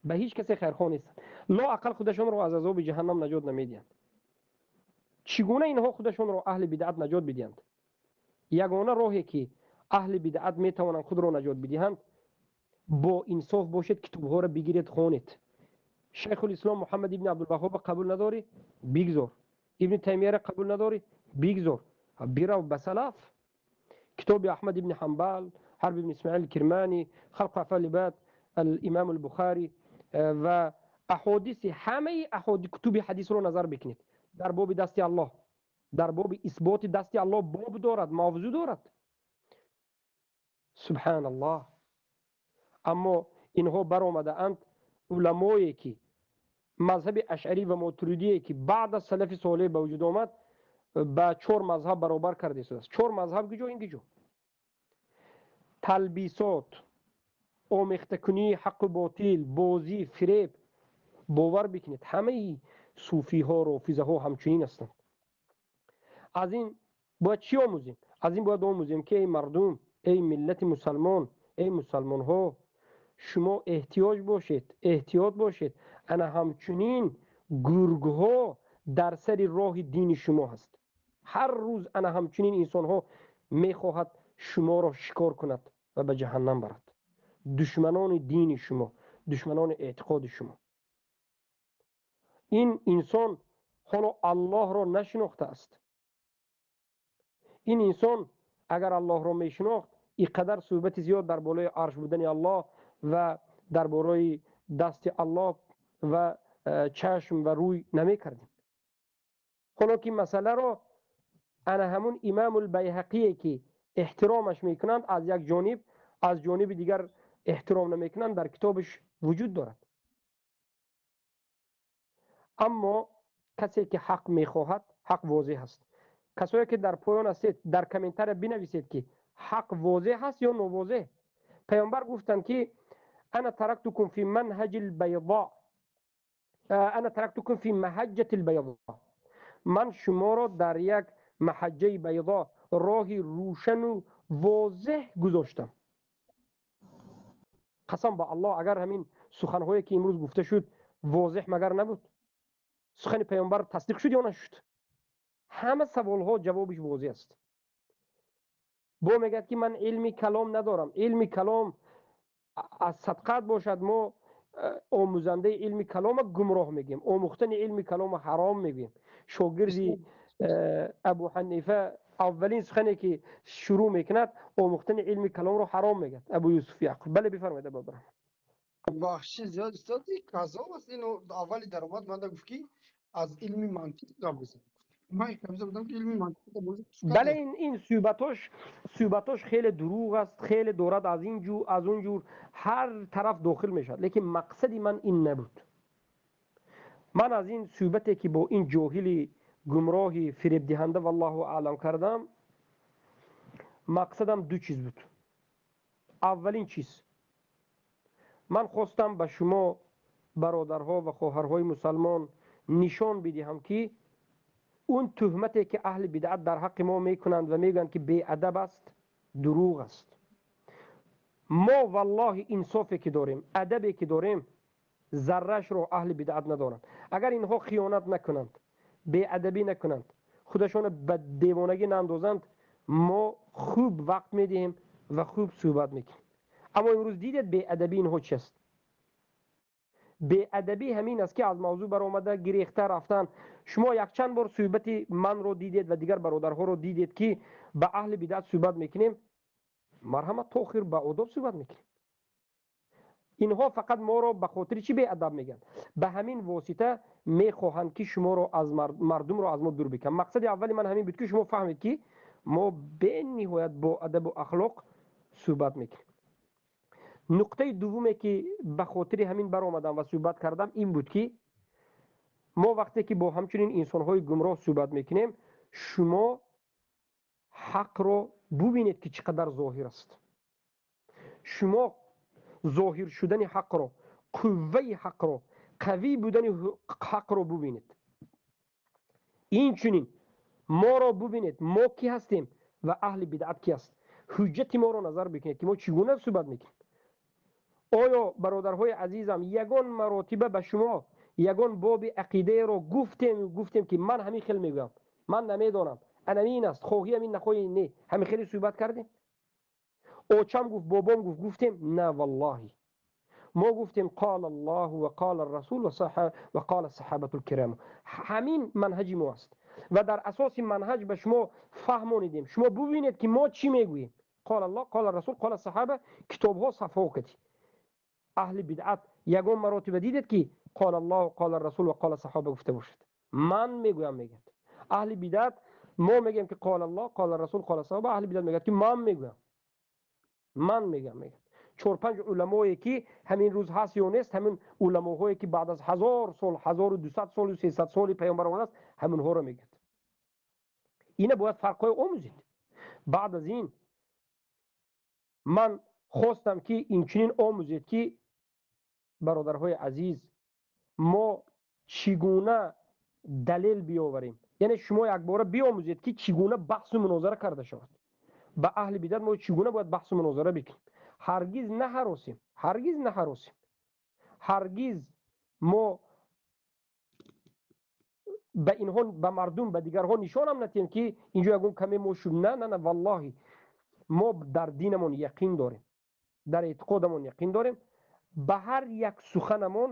ба ҳеҷ касе хайрхоҳ нестанд. Лоақал худашонро аз азоби ҷаҳаннам наҷот намедиҳанд. Чӣ гуна инҳо худашонро, аҳли бидъат, наҷот бидиҳанд? Ягона роҳе ки аҳли бидъат метавонанд худро наҷот бидиҳанд, бо инсоф бошед, китобҳоро бигиред, хонед. Шайхулислом Муҳаммад ибни Абдулваҳҳоба қабул надорӣ, бигзор. Ибни Таймияро қабул надорӣ, бигзор, бирав ба салаф. Китоби Аҳмад ибни Ҳанбал, Ҳарб ибни Исмоил Кирманӣ, Халқ афъали ибад, Алимам Албухарӣ ва аҳодиси, ҳамаи кутуби ҳадисро назар бикунед. Дар боби дасти Аллоҳ, дар боби исботи дасти Аллоҳ боб дорад, мавзӯъ дорад. Субҳаналлоҳ. Аммо инҳо баромадаанд, уламое ки мазҳаби ашъарӣ ва мотуридие, ки баъд аз салафи солеҳ ба вуҷуд омад, ба чор мазҳаб баробар карда истодааст. Чор мазҳаб куҷо, ин куҷо? Талбисот, омехтакунии ҳаққу ботил, бозӣ, фиреб. Бовар бикунед, ҳамаи суфиҳо, рофизаҳо ҳамчунин ҳастанд. Аз ин бояд чӣ омӯзем? Аз ин бояд омӯзем, ки эй мардум, эй миллати мусалмон, эй мусалмонҳо, шумо эҳтиёҷ бошед, эҳтиёт бошед. Ана ҳамчунин гургҳо дар сари роҳи дини шумо ҳаст. Ҳар рӯз ана ҳамчунин инсонҳо мехоҳад шуморо шикор кунад ва ба ҷаҳаннам барад. Душманони дини шумо, душманони эътиқоди шумо. Ин инсон ҳоло Аллоҳро нашинохтааст. Ин инсон агар Аллоҳро мешинохт, ин қадар суҳбати зиёд дар болои арш будани Аллоҳ ва дар бораи дасти Аллоҳ ва чашм ва рӯй намекардем. Ҳоло ки масъаларо ана ҳамун Имамул Байҳақие, ки эҳтиромаш мекунанд аз як ҷониб, аз ҷониби дигар эҳтиром намекунанд, дар китобаш вуҷуд дорад. Аммо касе ки ҳақ мехоҳад, ҳақ возеҳ аст. Касое ки дар поён ҳастед, дар комментария бинависед, ки ҳақ возеҳ ҳаст ё новозеҳ. Паёмбар гуфтанд, ки ана тарактукум фи манҳаҷи лбайдо, ана тарактукум фи маҳаҷҷати лбайдо, ман шуморо дар як маҳаҷҷаи байдо, роҳи рӯшану возеҳ гузоштам. Қасам ба Аллоҳ, агар ҳамин суханҳое ки имрӯз гуфта шуд, возеҳ магар набуд? Сухани паёмбар тасдиқ шуд ё нашуд? Ҳама саволҳо ҷавобиш возеҳ аст. Бо мегӯяд, ки ман илми калом надорам. Илми калом аз садқат бошад. Мо омӯзандаи илми калома гумроҳ мегӯем, омӯхтани илми калома ҳаром мегӯем. Шогирди Абу Ҳанифа аввалин сухане ки шурӯъ мекунад, омӯхтани илми каломро ҳаром мегӯяд, Абу Юсуф Яқуб. Бале, бифармоед, Абу Абдурраҳмон. Бахши зиёд, устоди, казоб аст. Ино аввали даромад манда гуфт, ки аз илми мантиқ гап бизан. Ман камиза будам, ки илми мантиқ. Бале, ин суҳбатош хеле дурӯғ аст, хеле дорад, аз ин ҷур, аз он ҷур, ҳар тараф дохил мешавад. Лекин мақсади ман ин набуд. Ман аз ин суҳбате ки бо ин ҷоҳили гумроҳи фиребдиҳанда, валлоҳу аълам, кардам, мақсадам ду чиз буд. Аввалин чиз, ман хостам ба шумо бародарҳо ва хоҳарҳои мусалмон нишон бидиҳам, ки он туҳмате ки аҳли бидъат дар ҳаққи мо мекунанд ва мегӯянд, ки беадаб аст, дурӯғ аст. Мо валлоҳи инсофе ки дорем, адабе ки дорем, заррашро аҳли бидъат надоранд. Агар инҳо хиёнат накунанд, беадабӣ накунанд, худашонро ба девонагӣ наандозанд, мо хуб вақт медиҳем ва хуб суҳбат мекунем. Аммо имрӯз дидед, беадабии инҳо чи аст? Беадабӣ ҳамин аст, ки аз мавзӯъ баромада гирехта рафтан. Шумо якчанд бор суҳбати манро дидед ва дигар бародарҳоро дидед, ки ба аҳли бидъат суҳбат мекунем, марҳамат, то охир ба одоб суҳбат мекунем. Инҳо фақат моро ба хотири чӣ беадаб мегӯянд? Ба ҳамин восита мехоҳанд, ки шуморо аз мардумро аз мо дур бикунанд. Мақсади аввали ман ҳамин буд, ки шумо фаҳмед, ки мо бениҳоят бо адабу ахлоқ суҳбат мекунем. Нуқтаи дуввуме, ки ба хотири ҳамин баромадам ва суҳбат кардам, ин буд, ки мо вақте ки бо ҳамчунин инсонҳои гумроҳ суҳбат мекунем, шумо ҳақро бубинед, ки чӣ қадар зоҳир аст. Шумо зоҳир шудани ҳақро, қувваи ҳақро, қавӣ будани ҳақро бубинед. Инчунин моро бубинед, мо кӣ ҳастем ва аҳли бидъат кӣ аст. Ҳуҷҷати моро назар бикунед, ки мо чӣ гуна суҳбат мекунем. Оё, бародарҳои азизам, ягон маротиба ба шумо ягон боби ақидаеро гуфтем, ки ман ҳамин хел мегӯям, ман намедонам, анамин аст, хоҳӣ ҳамин, нахоҳӣ не, ҳамин хеле суҳбат кардем? Очам гуфт, бобом гуфт, гуфтем? На, валлоҳи, мо гуфтем: қол Аллоҳу ва қол расул ва қол саҳабату лкирам. Ҳамин манҳаҷи мо аст ва дар асоси манҳаҷ ба шумо фаҳмонидем. Шумо бубинед, ки мо чӣ мегӯем: қол Аллоҳ, қол расул, қол саҳаба, китобҳо, сафҳо кати. Аҳли бидъат ягон маротиба дидед, ки қол Аллоҳу, қол расул ва қол саҳоба гуфта бошад? Ман мегӯям, мегӯяд аҳли бидъат. Мо мегӯем, ки қол Аллоҳ, қол расул, қол саҳоба. Аҳли бидъат мегӯяд, ки ман мегӯям, ман мегӯям, мегӯяд. Чор панҷ уламое, ки ҳамин рӯз ҳаст ё нест, ҳамин уламоҳое, ки баъд аз 1000 сол, 1200 солу 300 соли паёмбар омадааст, ҳаминҳоро мегӯяд. Ина бояд фарқҳои омӯзед. Баъд аз ин ман хостам, ки инчунин омӯзед, ки бародарҳои азиз, мо чӣ гуна далел биёварем, яъне шумо якбора биомӯзед, ки чӣ гуна баҳсу мунозара карда шавад. Ба аҳли бидат мо чӣ гуна бояд баҳсу мунозара бикунем? Ҳаргиз наҳаросем, ҳаргиз наҳаросем, ҳаргиз мо ба инҳо, ба мардум, ба дигарҳо нишонам натиҳем, ки инҷо ягон каме мо шуд. На, на, на, валлоҳи, мо дар динамон яқин дорем, дар эътиқодамон яқин дорем, ба ҳар як суханамон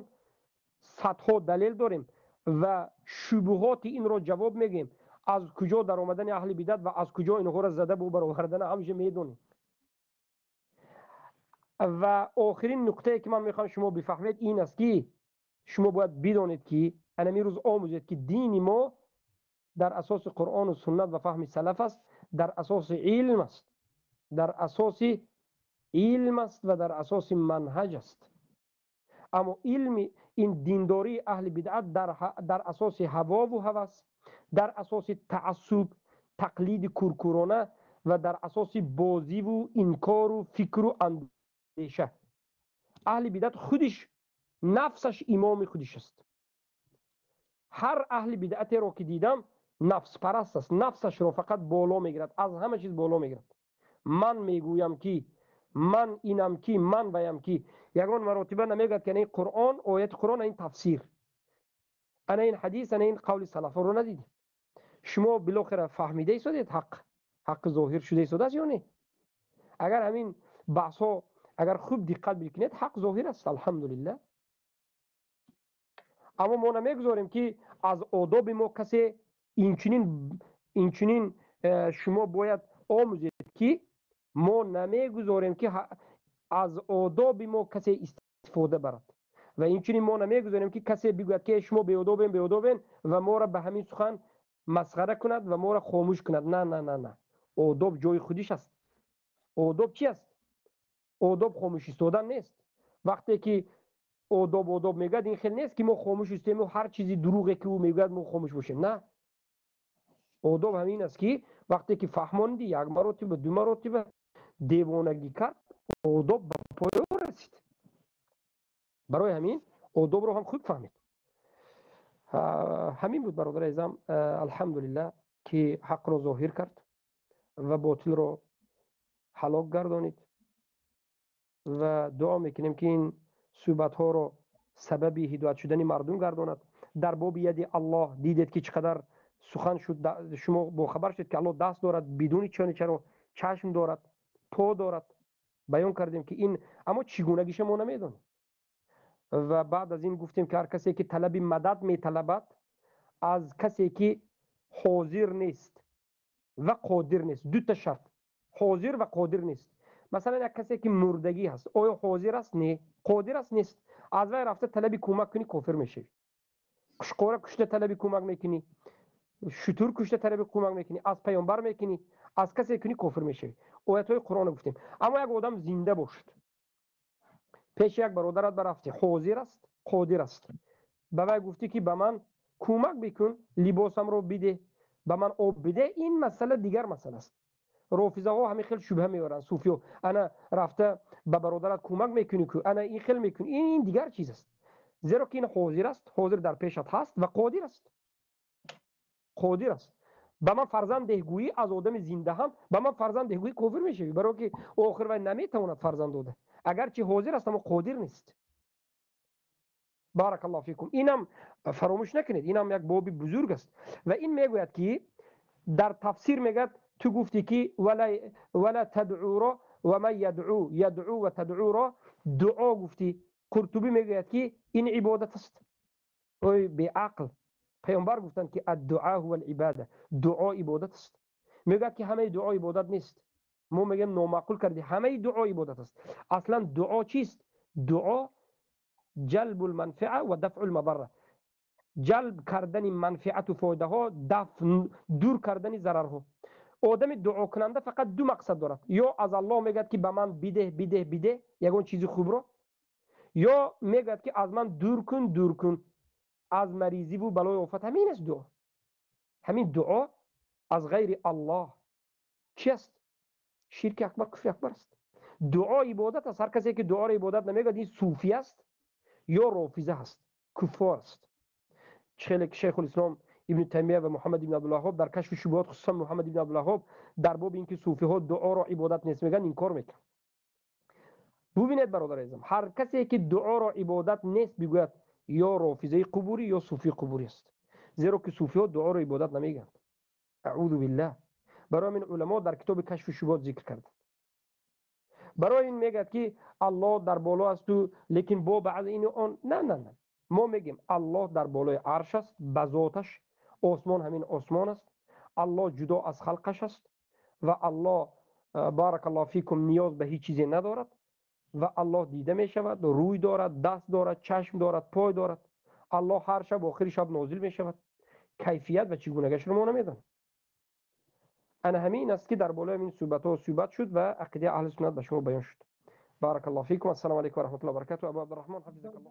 садҳо далел дорем ва шубуҳоти инро ҷавоб мегӯем. Аз куҷо даромадани аҳли бидат ва аз куҷо инҳоро зада бу баровардана ҳамеша медонем. Ва охирин нуқтае, ки ман мехоҳам шумо бифаҳмед, ин аст, ки шумо бояд бидонед, ки анами рӯз омӯзед, ки дини мо дар асоси Қуръону суннат ва фаҳми салаф аст, дар асоси илм аст, дар асоси илм аст ва дар асоси манҳаҷ аст. Аммо илми ин диндории аҳли бидъат дар асоси ҳавову ҳавас, дар асоси таассуб, тақлиди куркурона ва дар асоси бозиву инкору фикру андеша. Аҳли бидъат худиш нафсаш имоми худиш аст. Ҳар аҳли бидъатеро ки дидам, нафспараст аст, нафсашро фақат боло мегирад, аз ҳама чиз боло мегирад. Ман мегӯям, ки ман инам, ки ман ваям, ки ягон маротиба намегӯяд, ки ана ин Қуръон, ояти Қуръон, ана ин тафсир, ана ин ҳадис, ана ин қавли салафоро надидем. Шумо билохира фаҳмида истодед, ҳақ зоҳир шуда истодааст ё не? Агар ҳамин баҳсҳо, агар хуб диққат бикунед, ҳақ зоҳир аст, алҳамдулиллаҳ. Аммо мо намегузорем, ки аз одоби мо касе инчунин. Шумо бояд омӯзед, ки мо намегузорем, ки аз одоби мо касе истифода барад, ва инчунин мо намегузорем, ки касе бигӯяд, ки шумо беодобен, беодобен, ва моро ба ҳамин сухан масхара кунад ва моро хомӯш кунад. На, на, на, на, одоб ҷои худиш аст. Одоб чи аст? Одоб хомӯш истодан нест. Вақте ки одоб одоб мегӯяд, ин хел нест ки мо хомӯш истем ва ҳар чизи дурӯғе ки ӯ мегӯяд мо хомӯш бошем. На, одоб ҳамин аст ки вақте ки фаҳмондӣ як маротиба, ду маротиба девонагӣ кард, одоб ба поён расид. Барои ҳамин одобро ҳам хуб фаҳмед. Ҳамин буд, бародари азизам. Алҳамдулиллаҳ ки ҳақро зоҳир кард ва ботилро ҳалок гардонид ва дуо мекунем ки ин суҳбатҳоро сабаби ҳидоят шудани мардум гардонад. Дар боби яди Аллоҳ дидед ки чӣ қадар сухан шуд, шумо бохабар шудед ки Аллоҳ даст дорад бидуни чони чаро, чашм дорад, по дорад. Баён кардем ки ин аммо чӣ гунагиша мо намедонем. Ва баъд аз ин гуфтем ки ҳар касе ки талаби мадад металабад аз касе ки ҳозир нест ва қодир нест, дута шарт: ҳозир ва қодир нест. Масалан, як касе ки мурдагӣ ҳаст, оё ҳозир аст? Не. Қодир аст? Нест. Аз вай рафта талаби кӯмак кунӣ, кофир мешавӣ. Қушқора кушта талаби кӯмак мекунӣ, шутур кушта талаби кӯмак мекунӣ, аз паёмбар мекунӣ, аз касе кунӣ, кофир мешавӣ. Оятҳои Қуръонро гуфтем. Аммо як одам зинда бошад, пеши як бародарат барафтӣ, ҳозир аст, қодир аст, ба вай гуфтӣ ки ба ман кӯмак бикун, либосамро бидеҳ, ба ман об бидеҳ, ин масъала дигар масъала аст. Рофизаҳо ҳамин хел шубҳа меоранд, суфиё: ана рафта ба бародарат кӯмак мекунӣ ку, ана ин хел мекунӣ. Ин дигар чиз аст, зеро ки ин ҳозир аст, ҳозир дар пешат ҳаст ва қодир аст, қодир аст. Ба ман фарзанд деҳгӯӣ аз одами зинда ҳам ба ман фарзанд деҳгӯӣ, кофир мешавӣ, барое ки охир вай наметавонад фарзанд дода, агарчи ҳозир аст, аммо қодир нест. Баракаллоҳу фикум. Инам фаромӯш накунед, инам як боби бузург аст. Ва ин мегӯяд ки дар тафсир мегӯяд: ту гуфтӣ ки вала тадъуро ва ман ядъу ядъу ва тадъуро дуо гуфтӣ. Қуртубӣ мегӯяд ки ин ибодат аст. Ой беақл, паёмбар гуфтанд ки аддуа ҳува алибада, дуо ибодат аст. Мегӯяд ки ҳамаи дуо ибодат нест. Мо мегӯем номаъқул кардӣ, ҳамаи дуо ибодат аст. Аслан дуо чист? Дуо ҷалбу лманфиа ва дафъу лмадарра, ҷалб кардани манфиату фоидаҳо, дур кардани зарарҳо. Одами дуокунанда фақат ду мақсад дорад: ё аз Аллоҳ мегӯяд ки ба ман бидеҳ, бидеҳ, бидеҳ ягон чизи хубро, ё мегӯяд ки аз ман дур кун, дур кун аз маризиву балои офат. Ҳамин аст дуо. Ҳамин дуо аз ғайри Аллоҳ чи аст? Ширки акбар, куфри акбар аст. Дуо ибодат аст. Ҳар касе ки дуоро ибодат намегӯяд, ин суфӣ аст ё рофиза аст, куффор аст. Чӣ хеле ки Шайхулислом Ибни Таймия ва Муҳаммад ибни Абдулваҳҳоб дар Кашфи шубҳот, хусусан Муҳаммад ибни Абдулваҳҳоб, дар боби ин ки суфиҳо дуоро ибодат нест мегӯянд, инкор мекунанд. Бубинед, бародари азизам, ҳар касе ки дуоро ибодат нест бигӯяд, ё рофизаи қубурӣ, ё суфии қубурӣ аст, зеро ки суфиҳо дуоро ибодат намегӯянд, аъузу биллаҳ. Барои ҳамин уламо дар китоби Кашфи шубҳот зикр карданд. Барои ин мегӯяд ки Аллоҳ дар боло асту, лекин бо баъзе ину он. На, на, на, мо мегӯем Аллоҳ дар болои арш аст ба зоташ, осмон ҳамин осмон аст, Аллоҳ ҷудо аз халқаш аст ва Аллоҳ, баракаллоҳу фикум, ниёз ба ҳеҷ чизе надорад ва Аллоҳ дида мешавад, рӯй дорад, даст дорад, чашм дорад, пой дорад. Аллоҳ ҳар шаб, охири шаб нозил мешавад. Кайфият ва чӣ гунагашро мо намедонем. Ана ҳамин аст ки дар болои ҳамин суҳбатҳо суҳбат шуд ва ақидаи аҳли суннат ба шумо баён шуд. Баракаллоҳу фикум. Ассалому алайкум ва раҳматуллоҳи ва баракатуҳ. Абу Абдурраҳмон, ҳафизакаллоҳ.